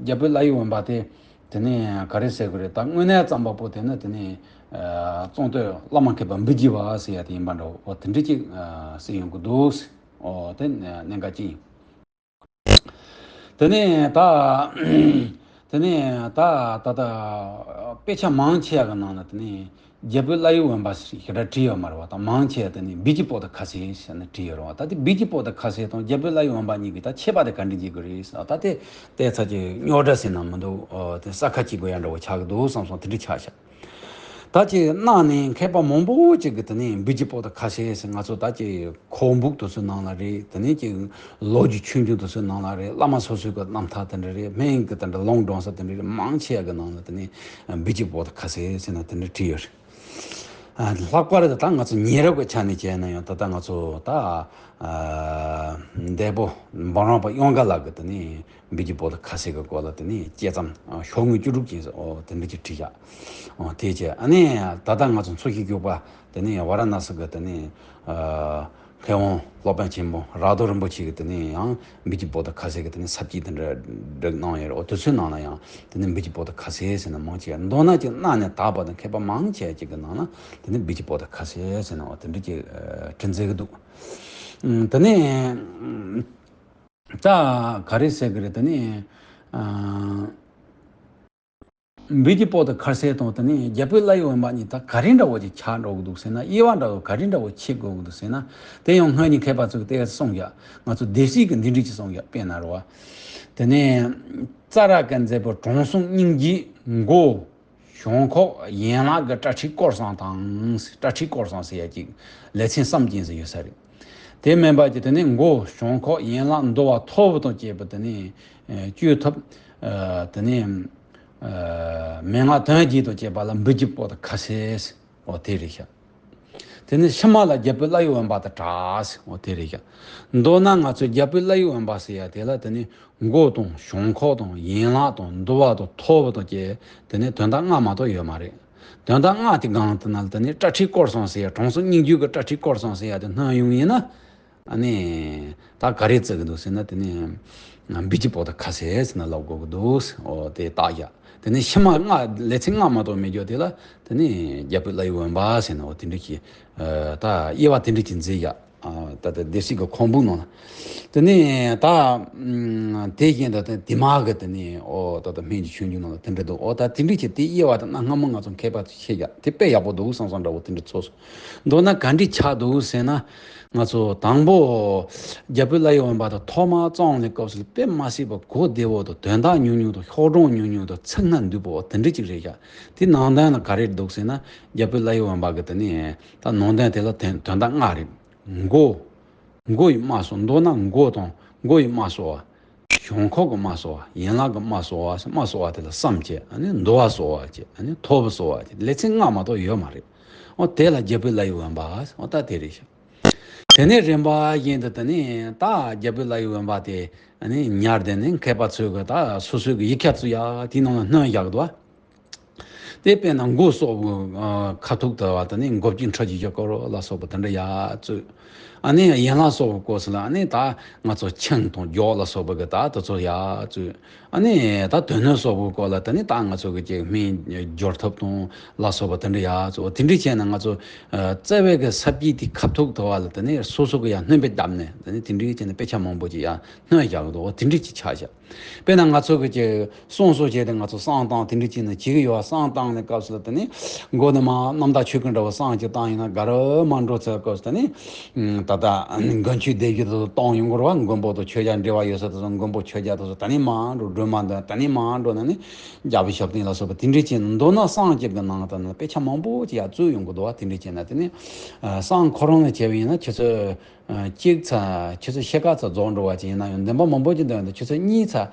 རྒྱལ་པོ་བླ་ཡི་འོན་པ་དེ། དེ་ནས་ག་རེ་ཟེར་དགོས་རེད། ད་དངོས་གནས་བརྩམས་པ་པོ་དེ་ནི་དེ་ནས་ཨ་གཙང་སྟོད་བླ་མ་མཁས་པ་འབུལ་གྱི་པོ་ཟེར་ཡ་དེ་ཡིན་པ་འདྲ་བོ་དེ་འདྲ་ཅིག་ཨ་གསལ་ཡོང་གི་འདུག་ཨོ་དེ་གནད་འགག་ཅིག་ཡིན། དེ་ནས་ད་དེ་ནས་ད་ད་ད་དཔེ་ཆ་མང་ཆེ་བ་གི་ནང་ལ་དེ་ནས་རྒྱལ་པོ་བླ་ཡི་འོན་པ་ཞེ་དྲག་བྲིས་ཡོད་མ་རེད་བ། ད་མང་ཆེ་བ་དེ་ནས་འབུལ་གྱི་པོ་ཏི་ཁ་ཟས་ཟེར་ནས་བྲིས་ཡོད་རེད་བ། ད་དེ་འབུལ་གྱི་པོ་ཏི་ཁ་ཟས་དང་རྒྱལ་པོ་བླ་ཡི་འོན་པ་གཉིས་ཀྱི་ད་ཁྱད་པར་དེ་ག་འདྲ་འབྱེད་དགོས་རེད་ཟེར། ད་དེ་བལྟས་ཚར་གྱི་རྙོག་དྲ་ཟེར་ན་མི་འདུག་ཨོ་དེ་གསལ་ཁ་བྱེད་དགོས་ཡ་འདྲ་བོ་ཆགས་ཀྱི་འདུག་བསམ་སོང་། དེ་འདྲ་ཆགས་ཤག་ད་ཅིག་གནའ་ནས་མཁས་པ་མང་པོ་ཅིག་གིས་དེ་ནས་འབུལ་གྱི་པོ་ཏི་ཁ་ཟས་ཟེར། ང་ཚོ་ད་ཅིག་ཁོག་འབུགས་དེ་ཚོའི་ནང་ལ་རེད། དེ་ནས་ཅིག་ལོ་རྒྱུས་ཆོས་འབྱུང་དེ་ཚོའི་ནང་ལ་རེད། བླ་མ་སོ་སོའི་གི་རྣམ་ཐར་དེ་འདྲ་རེད། སྨན་གྱི་དེ་འདྲ་ལུང་དྲངས་ས་དེ་འདྲ་རེད། མང་ཆེ་བ་གི་ནང་ལ་དེ་ནས་འབུལ་གྱི་པོ་ཏི་ཁ་ཟས་ཟེར་ན་དེ་འདྲ་བྲིས་ཡོད་རེད། ཨ། ལྷག་པར་དུ་ད་ང་ཚོ་ཉེ་རབས་ཀྱི་ཆ་ནས་བྱས་ན་ཡང་ད་ལྟ་ང་ཚོ་ད་ཨ་འདས་པོ་འབུམ་རམས་པ་གཡང་དཀར་ལགས་ཀྱིས་དེ་ནས་འབུལ་གྱི་པོ་ཏི་ཁ་ཟས་ཀྱི་སྐོར་ལ་དེ་ནས་དཔྱད་རྩོམ་ཤོག་ངོས་བཅུ་དྲུག་ཅན་ཟེར། ཨོ་དེ་འདྲ་ཅིག་བྲིས་བཞག་ཨོ་དེ་བྱས། ཨ་ནི་ད་ལྟ་ང་ཚོ་འཚོ་བྱེད་སྐྱོབ་པ་དེ་ནས་ཝཱ་ར་ཎཱ་སི་གི་དེ་ནས་ཨ་མཁས་དབང་སློབ་དཔོན་ཆེན་པོ་ར་དོ་རིན་པོ་ཆེ་གིས་དེ་ནས་ཡང་འབུལ་གྱི་པོ་ཏི་ཁ་ཟས་ཀྱི་དེ་ནས་ས་བཅད་དེ་འདྲ་བསྒྲིགས་གནང་ཡོད་རེད། ཨོ་དེ་ཚོའི་ནང་ལ་ཡང་དེ་ནས་འབུལ་གྱི་པོ་ཏི་ཁ་ཟས་ཟེར་ན་མང་ཆེ། མདོར་ན་ཅིག་གནའ་ནས་དར་བ་དང་མཁས་པ་མང་ཆེ་ཅིག་གི་ནང་ན་དེ་ནས་འབུལ་གྱི་པོ་ཏི་ཁ་ཟས་ཟེར་ན་ཨོ་དེ་འདྲ་ཅིག་ཨ་བྲིས་མཛད་ཀྱི་འདུག་ཨ་དེ་ནས། ད་ག་རེ་ཟེར་གི་རེད། དེ་ནས་ཨ་འབུལ་གྱི་པོ་ཏི་ཁ་ཟས་དང་དེ་ནས་རྒྱལ་པོའི་བླ་ཡི་འོན་པ་གཉིས་ད་ག་རེ་འདྲ་བོ་ཅིག་ཆགས་འགྲོ་གི་འདུག་ཟེར་ན། དབྱེ་བ་འདྲ་བོ་ག་རེ་འདྲ་བོ་ཕྱེ་དགོས་གི་འདུག་ཟེར་ན། དེ་ཡང་སྔོན་གྱི་མཁས་པ་ཚོས་དེ་གསུངས་ཡ། ང་ཚོ་སྡེ་སྲིད་ཀྱིས་འདི་འདྲ་ཅིག་གསུངས་ཡ། དཔེར་ན་རེད་བ། དེ་ནས་ཙཱ་ར་གི་མཛད་པའི་དྲང་སྲོང་སྙིང་རྗེའི་མགོ། བྱང་ཁོག་ཡན་ལག་གི་སྐྲ་མཁྲིས་སྐོར་བཟང་དང་། སྐྲ་མཁྲིས་སྐོར་བཟང་ཟེར་ཡ་ཅིག་ལེ་ཚན་གསུམ་ཅན་ཟིག་ཡོད་ས་རེད། དེ་མིན་པ་ཅིག་དེ་ནས་མགོ་བྱང་ཁོག་ཡན་ལག་འདུ་བ་ཐོར་བུ་དང་བཅས་པ་དེ་ནས་ཨ་བཅོས་ཐབས། ཨ་དེ་ནས་ཨ་མན་ངག་དོན་བརྒྱད་དང་བཅས་པ་ལ་འབུལ་གྱི་པོ་ཏི་ཁ་ཟས། འོ་དེ་རེད་ཤག་དེ་ནས་ཕྱི་མ་ལ་རྒྱལ་པོའི་བླ་ཡི་འོན་པ་དང་འདྲ་ཟེར། འོ་དེ་རེད་ཤག་མདོར་ན་ང་ཚོས་རྒྱལ་པོའི་བླ་ཡི་འོན་པ་ཟེར་ཡ་དེ་ལ་དེ་ནས་མགོ་དང་བྱང་ཁོག་དང་ཡན་ལག་དང་འདུ་བ་དང་ཐོར་བུ་དང་བཅས་དེ་ནས་དོན་དག་ལྔ་མ་གཏོགས་ཡོད་མ་རེད། དོན་དག་ལྔ་དེ་སྒང་དེ་ན་ལ་དེ་ནས་སྐྲ་མཁྲིས་སྐོར་བཟང་ཟེར་ཡ། དྲང་སྲོང་སྙིང་རྗེ་གི་སྐྲ་མཁྲིས་སྐོར་བཟང་ཟེར་ཡ་དེ་སྣོན་ཡོང་ཡིན་ན། ཨ་ནི་ད་ག་རེ་བརྩི་གི་འདུག་ཟེར་ན། དེ་ནས་འབུལ་གྱི་པོ་ཏི་ཁ་ཟས་ཟེར་ན་ལབ་དགོས་ཀྱི་འདུག་འོ་དེ་བཏགས་ཡ། དེ་ནས་ཕྱི་མ་ལྔ་ལེ་ཚན་ལྔ་མ་གཏོགས་མེད་རྒྱུ་དེ་ལ་དེ་ནས་རྒྱལ་པོའི་བླ་ཡི་འོན་པ་ཟེར་ན་འོ་དེ་འདྲ་གི་ཨ་ད་དབྱེ་བ་དེ་འདྲ་གི་མཛད་ཡ། ཨ་ད་ལྟ་སྡེ་སྲིད་ཀྱི་ཁོག་འབུགས་ནང་ལ། དེ་ནས་ད་ཨ་དེ་བཞིན་དུ་དེ་དེ་མ་གི་དེ་ནས་ཨོ་ད་ལྟ་སྨན་གྱི་ཆོས་འབྱུང་ནང་ལ་དེ་འདྲ་འདུག་འོ་ད་དེ་འདྲ་གི་དེ་དབྱེ་བ་དེ་གནའ་སྔ་མོ་ང་ཚོ་མཁས་པ་ཚོས་ཕྱེ་ཡ་དེ་དཔེ་ཡག་པོ་འདུག་བསམ་བསམ་འདྲ་བོ་དེ་འདྲ་ཚོར་སོང་། མདོར་ན་ག་འདྲ་ཆགས་འདུག་ཟེར་ན། ང་ཚོ་དང་པོ་རྒྱ་བོད་བླ་ཡི་དབེན་པ་དང་ཐོག་མར་བཙལ་ཡོང་ནས་སྐབས་སུ་དཔེ་མ་སྲིད་པ་གོ་བདེ་བོ་དང་དོན་དག་ཉུང་ཉུང་དང་ཤོག་གྲངས་ཉུང་ཉུང་དང་ཚིག་སྣ་འདུས་པོ་དེ་འདྲ་ཅིག་རེད་ཤག་དེ་ནང་དོན་ལ་ག་རེ་འདུག་ཟེར་ན། རྒྱ་བོད་བླ་ཡི་དབེན་པ་གི་དེ་ནི་ད་ནང་དོན་དེ་ལ་དོན་དོན་དག་ལྔ་རེད། མགོ། མགོ་ཡི་དམར་གསོ། མདོར་ན་མགོ་དང་མགོ་ཡི་དམར་གསོ་བ། བྱང་ཁོག་གི་དམར་གསོ་བ། ཡན་ལག་གི་དམར་གསོ་བ། དམར་གསོ་བ་དེ་ལ་བསམ་བྱེད། ཨ་ནི་འདུ་བ་གསོ་བ་བྱེད། ཨ་ནི་ཐོབ་གསོ་བ་བྱེད། ལེ་ཚན་ལྔ་མ་གཏོགས་ཡོད་མ་རེད། འོ་དེ་ལ་རྒྱ་བོད་བླ་ཡི་དབེན་པ། འོ་ད་དེ་རེད་ཤག་དེ་ནས་རིམ་པ་བཞིན་དུ་དེ་ནས་ད་རྒྱ་བོད་བླ་ཡི་དབེན་པ་དེ་ཨ་ནི་ཉར་དེ་ནས་མཁས་པ་ཚོས་གི་ད་སོ་སོའི་གི་ཡིག་ཆ་ཚུར་ཡ་དེའི་ནང་ལ་སྣོན་བཞག་འདུག་དེ་དཔེར་ན་མགོ་སོགས་པའི་ཁ་ཐུག་དུ་བ་དེ་ནི་མགོ་བཅུ་ཁྲག་རྒྱུད་ཀྱི་སྐོར་ལ་སོགས་པ་དེ་འདྲ་ཡ་ཚུར། ཨ་ནི་ཡན་ལག་སོགས་པའི་སྐོར་ལ་ཨ་ནི་ད་ང་ཚོ་ཆང་དང་སྦྱོར་ལ་སོགས་པ་གི་ད་དེ་ཚོ་ཡ་ཚུར། ཨ་ནི་ད་དོན་སྣོད་སོགས་པའི་སྐོར་ལ་དེ་ནི་ད་ང་ཚོ་གི་ཅིག་སྨན་སྦྱོར་ཐབས་དང་ལ་སོགས་པ་དེ་འདྲ་ཡ་ཚུར། དེ་འདྲ་བྱས་ན་ང་ཚོ་རྩ་བའི་གི་ས་བཅད་དེ་ཁ་ཐུག་དུ་བ་ལ་དེ་ནི་སོ་སོ་གི་ཡ་སྣོན་པ་བརྒྱབ་ནས་དེ་ནི་དེ་འདྲ་བྱས་ནས་དཔེ་ཆ་མང་པོ་ཅིག་ཡ་སྣོན་བཞག་གི་འདུག་དེ་འདྲ་ཅིག་ཆགས་བཞག་དཔེར་ན་ང་ཚོ་གི་ཅིག་བསང་གསོལ་བྱས་ཏེ་ང་ཚོ་བསང་བཏང་དེ་འདྲ་བྱས་ནས་བྱེད་ཀྱི་ཡོད། བསང་བཏང་ནས་སྐབས་སུ་ལ་དེ་ནི་མགོ་ནས་མར་རྣམ་དག་ཆོས་སྐུ་འདྲ་བོ་བསང་ཅིག་བཏང་ཡིན་ན་ག་རུ་མར་འགྲོ་ཚར་སྐབས་སུ་དེ་ནི་ད་ལྟ་མགོན་ཆོས་སྡེ་བཞི་དེ་ཚོ་གཏོང་ཡོང་གི་རེད་བ། མགོན་པོ་དང་ཆོས་རྒྱལ་འབྲེལ་བ་ཡོད་ས་དེ་ཚོ། མགོན་པོ་ཆོས་རྒྱལ་དེ་ཚོ་དེ་ནི་མར་འགྲོ། སྒྲོལ་མ་འདོན་དེ་ནི་མར་འགྲོ་ན་ནི་རྒྱལ་པོའི་ཞབས་བརྟན་ལ་སོགས་པ་དེ་འདྲ་བྱས་ནས། མདོར་ན་བསང་སྐྱབས་ཀྱི་ནང་དུ་ནི་དཔེ་ཆ་མང་པོ་ཅིག་ཡར་བཙུགས་ཡོང་གི་འདུག་བ། དེ་འདྲ་བྱས་ན་དེ་ནི་བསང་ཁོ་རང་ལ་བྱས་པ་ཡིན་ན་ཆུ་ཚོད་ཨ་གཅིག་ཚ་ཆུ་ཚོད་ཕྱེད་ཀ་ཚ་རྫོགས་འགྲོ་བ་ཅིག་ཡིན་ན་ཡང་འདོན་པ་མང་པོ་ཅིག་འདོན་ཡོང་དུས་ཆུ་ཚོད་གཉིས་ཚ་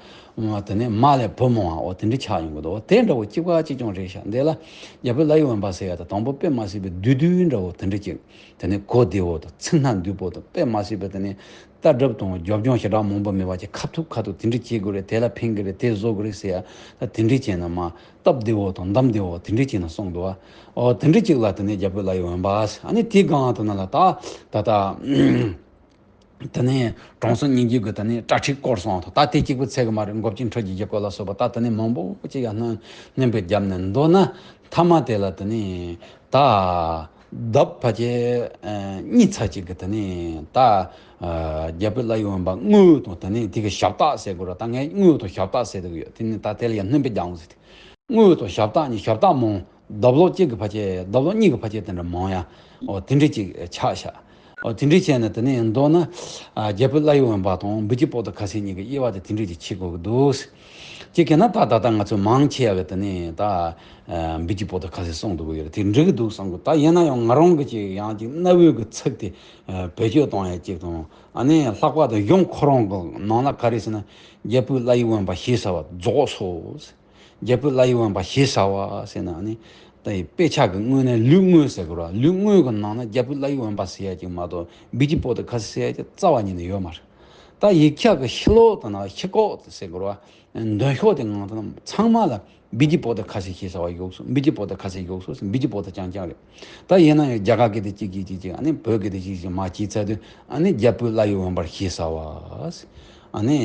དེ་ནས་མ་ལས་བུ་མང་བ་འོ་དེ་འདྲ་ཆགས་ཡོང་གི་འདུག་དེ་འདྲ་བོ་གཅིག་པ་གཅིག་རྐྱང་རེད་ཤག་འདི་ལ་རྒྱ་བོད་བླ་ཡི་དབེན་པ་ཟེར་ཡ་ད་དང་པོ་དཔེ་མ་སྲིད་པའི་བསྡུས་བསྡུས་འདྲ་བོ་དེ་འདྲ་ཅིག་དེ་ནས་གོ་བདེ་བོ་དང་ཚིག་སྣ་འདུས་པོ་དང་དཔེ་མ་སྲིད་པའི་དེ་ནས་ལྟ་གྲུབ་དང་རྒྱབ་ལྗོངས་ཞེ་དྲག་མང་པོ་མེད་པ་ཅིག་ཁ་ཐུག་ཁ་ཐུག་དེ་འདྲ་བྱེད་དགོས་རེད། དེ་ལ་ཕན་གི་རེད། དེ་བཟོ་དགོས་རེད་ཟེར་ཡ་ད་དེ་འདྲ་བྱས་ན་མ། སྟབས་བདེ་བོ་དང་གདམ་བདེ་བོ་དེ་འདྲ་ཅིག་ནས་གསུངས་འདུག་བ། ཨོ་དེ་འདྲ་ཅིག་ལ་དེ་ནས་རྒྱ་བོད་བླ་ཡི་དབེན་པ་ཟེར། ཨ་ནི་དེའི་སྒང་དུ་ན་ལ་ད་ད་ད་དེ་ནས་དྲང་སྲོང་སྙིང་རྗེ་གི་དེ་ནས་གྲ་སྒྲིག་སྐོར་སོང་དང་ད་དེ་གཅིག་པུ་ཚད་གི་མ་རེད། མགོ་བཅུ་ཁྲག་རྒྱུད་ཀྱི་སྐོར་ལ་སོགས་པ་ད་དེ་ནས་མང་པོ་ཅིག་ཡ་སྣོན་སྣོན་པའི་རྒྱབ་ནས་མདོར་ན་མཐའ་མ་དེ་ལ་དེ་ནས་ད་ལྡབ་ཕལ་ཆེར་གཉིས་ཚ་གཅིག་གི་དེ་ནས་ད་རྒྱ་བོད་བླ་ཡི་དབེན་པ་དངོས་དང་དེ་ནས་དེ་གི་ཞབས་སྟེགས་ཟེར་དགོས་ར། ད་ངས་དངོས་དང་ཞབས་སྟེགས་ཟེར་དུ་ཡོད། དེ་ནས་ད་དེ་ལ་ཡ་སྣོན་པའི་རྒྱབ་ཟེར་ཏེ། དངོས་དང་ཞབས་སྟེགས་གཉིས། ཞབས་སྟེགས་མང་། ལྡབ་ལོག་གཅིག་གི་ཕལ་ཆེར་ལྡབ་ལོག་གཉིས་ཀྱི་ཕལ་ཆེར་དེ་འདྲ་མང་ཡ། འོ་དེ་འདྲ་ཅིག་ཆགས་ཤག་འོ་དེ་འདྲ་བྱས་ནས་དེ་ནས་མདོར་ན་ཨ་རྒྱ་བོད་བླ་ཡི་དབེན་པ་དང་འབུལ་གྱི་པོ་ཏི་ཁ་ཟས་གཉིས་ཀྱི་དབྱེ་བ་དེ་དེ་འདྲ་ཅིག་ཕྱེ་དགོས་ཀྱི་འདུག་ཅིག་གི་ན་ད་ད་ལྟ་ང་ཚོ་མང་ཆེ་བ་གི་དེ་ནས་ད་ཨ་འབུལ་གྱི་པོ་ཏི་ཁ་ཟས་གསུངས་འདུག་གི་ཡོད་རེད། དེ་འགྲིག་གི་འདུག་བསམ་གི། ད་ཡིན་ན་ཡང་ང་རང་གི་ཅིག་ཡང་ཅིག་གནའ་བོའི་གི་ཚིག་དེ་ཨ་བེད་སྤྱོད་གཏོང་ཡ་ཅིག་དང་། ཨ་ནི་ལྷག་པར་དུ་གཞུང་ཁོ་རང་གི་ནང་ལ་ག་རེ་ཟེར་ན། རྒྱ་བོད་བླ་ཡི་དབེན་པ་ཞེས་བྱ་བ་རྫོགས་སོ། རྒྱ་བོད་བླ་ཡི་དབེན་པ་ཞེས་བྱ་བ་ཟེར་ན་ནི། ད་དཔེ་ཆ་གི་དངོས་གནས་ལུས་དངོས་ཟེར་དགོས་ར། ལུས་དངོས་ཀྱི་ནང་ན་རྒྱ་བོད་བླ་ཡི་དབེན་པ་ཟེར་ཡ་ཅིག་མ་གཏོགས་འབུལ་གྱི་པོ་ཏི་ཁ་ཟས་ཟེར་ཡ་ཅིག་རྩ་བ་ཉིད་ནས་ཡོད་མ་རེད། ད་ཡིག་ཆ་གི་ཤོ་ལོ་ཀ་དང་ན་ཤོ་ལོ་ཀ་ཟེར་དགོས་ར། འདོན་ཤོག་དེ་ནང་དུ་ཚང་མ་ལ་འབུལ་གྱི་པོ་ཏི་ཁ་ཟས་ཞེས་བྱ་བ་བཞུགས་སོང་། འབུལ་གྱི་པོ་ཏི་ཁ་ཟས་བཞུགས་སོང་། འབུལ་གྱི་པོ་ཏི་རྐྱང་རྐྱང་རེད། ད་ཡིན་ན་ཡང་རྒྱ་གར་སྐད་དེ་གཅིག་གིས་གཅིག་གཅིག་ཨ་ནི་བོད་སྐད་དེ་གཅིག་གཅིག་མ་བྱས་ཚར་དུས་ཨ་ནི་རྒྱ་བོད་བླ་ཡི་དབེན་པར་ཞེས་བྱ་བ། ཨ་ནི་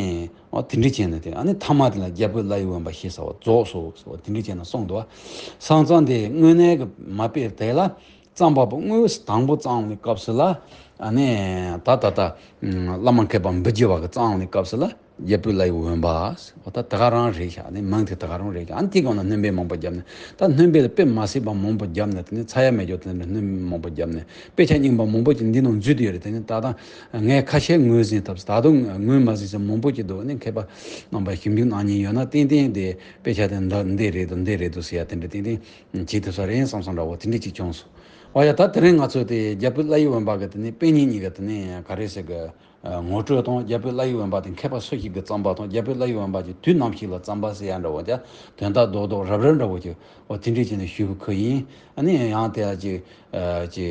འོ་དེ་འདྲ་བྱས་ནས་དེ་ཨ་ནི་མཐའ་མ་དེ་ལ་རྒྱ་བོད་བླ་ཡི་དབེན་པ་ཞེས་བྱ་བ་རྫོགས་སོ་ཟེར་བ་དེ་འདྲ་བྱས་ནས་གསུངས་འདུག་བ། བསང་རྩ་འདི་དངོས་གནས་ཀྱི་མ་དཔེར་དེ་ལ་རྩོམ་པ་པོ་དངོས་སུ་དང་པོ་བརྩམས་པའི་སྐབས་སུ་ལ་ཨ་ནི་ད་ད་ལྟ་བླ་མ་མཁས་པ་འབུལ་རྒྱུ་བ་གི་བརྩམས་པའི་སྐབས་སུ་ལ། རྒྱ་བོད་བླ་ཡི་དབེན་པ། འོ་ད་ད་ག་རང་རེད་ཤག་ཨ་ནི་མིང་དེ་ད་ག་རང་རེད་ཤག་ཨ་ནི་དེའི་སྒང་ལ་སྣོན་པ་མང་པོ་བརྒྱབ་ནས། ད་སྣོན་པ་ལ་དཔེ་མ་སྲིད་པ་མང་པོ་བརྒྱབ་ནས། དེ་ནི་ཚ་ཡ་མེད་རྒྱུ་དེ་འདྲ་སྣོན་པ་མང་པོ་བརྒྱབ་ནས། དཔེ་ཆ་རྙིང་པ་མང་པོ་ཅིག་འདི་ནང་འཛུལ་དུ་ཡོད་རེད། དེ་ནི་ད་ལྟ་ངས་ཁ་ཤས་ངོས་ཟིན་ཐབས། ད་དུང་ངོས་མ་ཟིན་ས་མང་པོ་ཅིག་འདུག་ཨ་ནི་མཁས་པ་རྣམ་པ་ཞིབ་འཇུག་གནང་མཁན་ཡོད་ན་ཏན་ཏན་དེ་དཔེ་ཆ་དེ་འདི་འདི་རེད་འདུག་འདི་རེད་འདུག་ཟེར་ཡ་དེ་འདྲ་ཏན་ཏན་བྱེད་ཐུབ་ས་རེད་བསམ་བསམ་འདྲ་བོ་དེ་འདྲ་ཅིག་བྱུང་སོང་། འོ་ཡ། ད་དེ་རིང་ང་ཚོ་དེ་རྒྱ་བོད་བླ་ཡི་དབེན་པ་གི་དེ་ནི་དཔེ་རྙིང་གཉིས་ཀ་དེ་ནི་ག་རེ་ཟེར་གི། ངོ་སྤྲོད་དང་། རྒྱ་བོད་བླ་ཡི་དབེན་པ་དེ་མཁས་པ་སུ་ཞིག་གིས་བརྩམས་པ་དང་། རྒྱ་བོད་བླ་ཡི་དབེན་པ་དེ་དུས་ནམ་ཞིག་ལ་བརྩམས་པ་ཟེར་ཡ་འདྲ་བོ་དེ། དོན་དག་རྡོག་རྡོག་རབ་རིབ་འདྲ་བོ་ཅིག་འོ་དེ་འདྲས་བྱས་ནས་ཞུ་གི་ཁུལ་ཡིན། ཨ་ནི་ཡང་དེ་ཡ་ཅིག་ཅིག་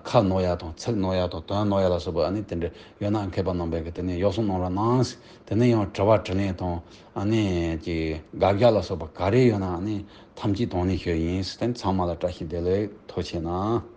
ཁ་ནོར་ཡ་དང་ཚིག་ནོར་ཡ་དང་དོན་ནོར་ཡ་ལ་སོགས་པ་ཨ་ནི་དེ་འདྲ་ཡོད་ན་མཁས་པ་རྣམ་པས་གི་དེ་ནས་ཡག་སོང་གནང་རོགས་གནང་། དེ་ནས་ཡང་དྲི་བ་དྲིས་ལན་དང་ཨ་ནི་ཅིག་དགག་བཞག་ལ་སོགས་པ་ག་རེ་ཡོད་ན་ཨ་ནི་ཐམས་ཅད་དང་ནས་ཞུ་ཡིན། དེ་ཚང་མ་ལ་བཀྲ་ཤིས་བདེ་ལེགས། ཐུགས་རྗེ་གནང་།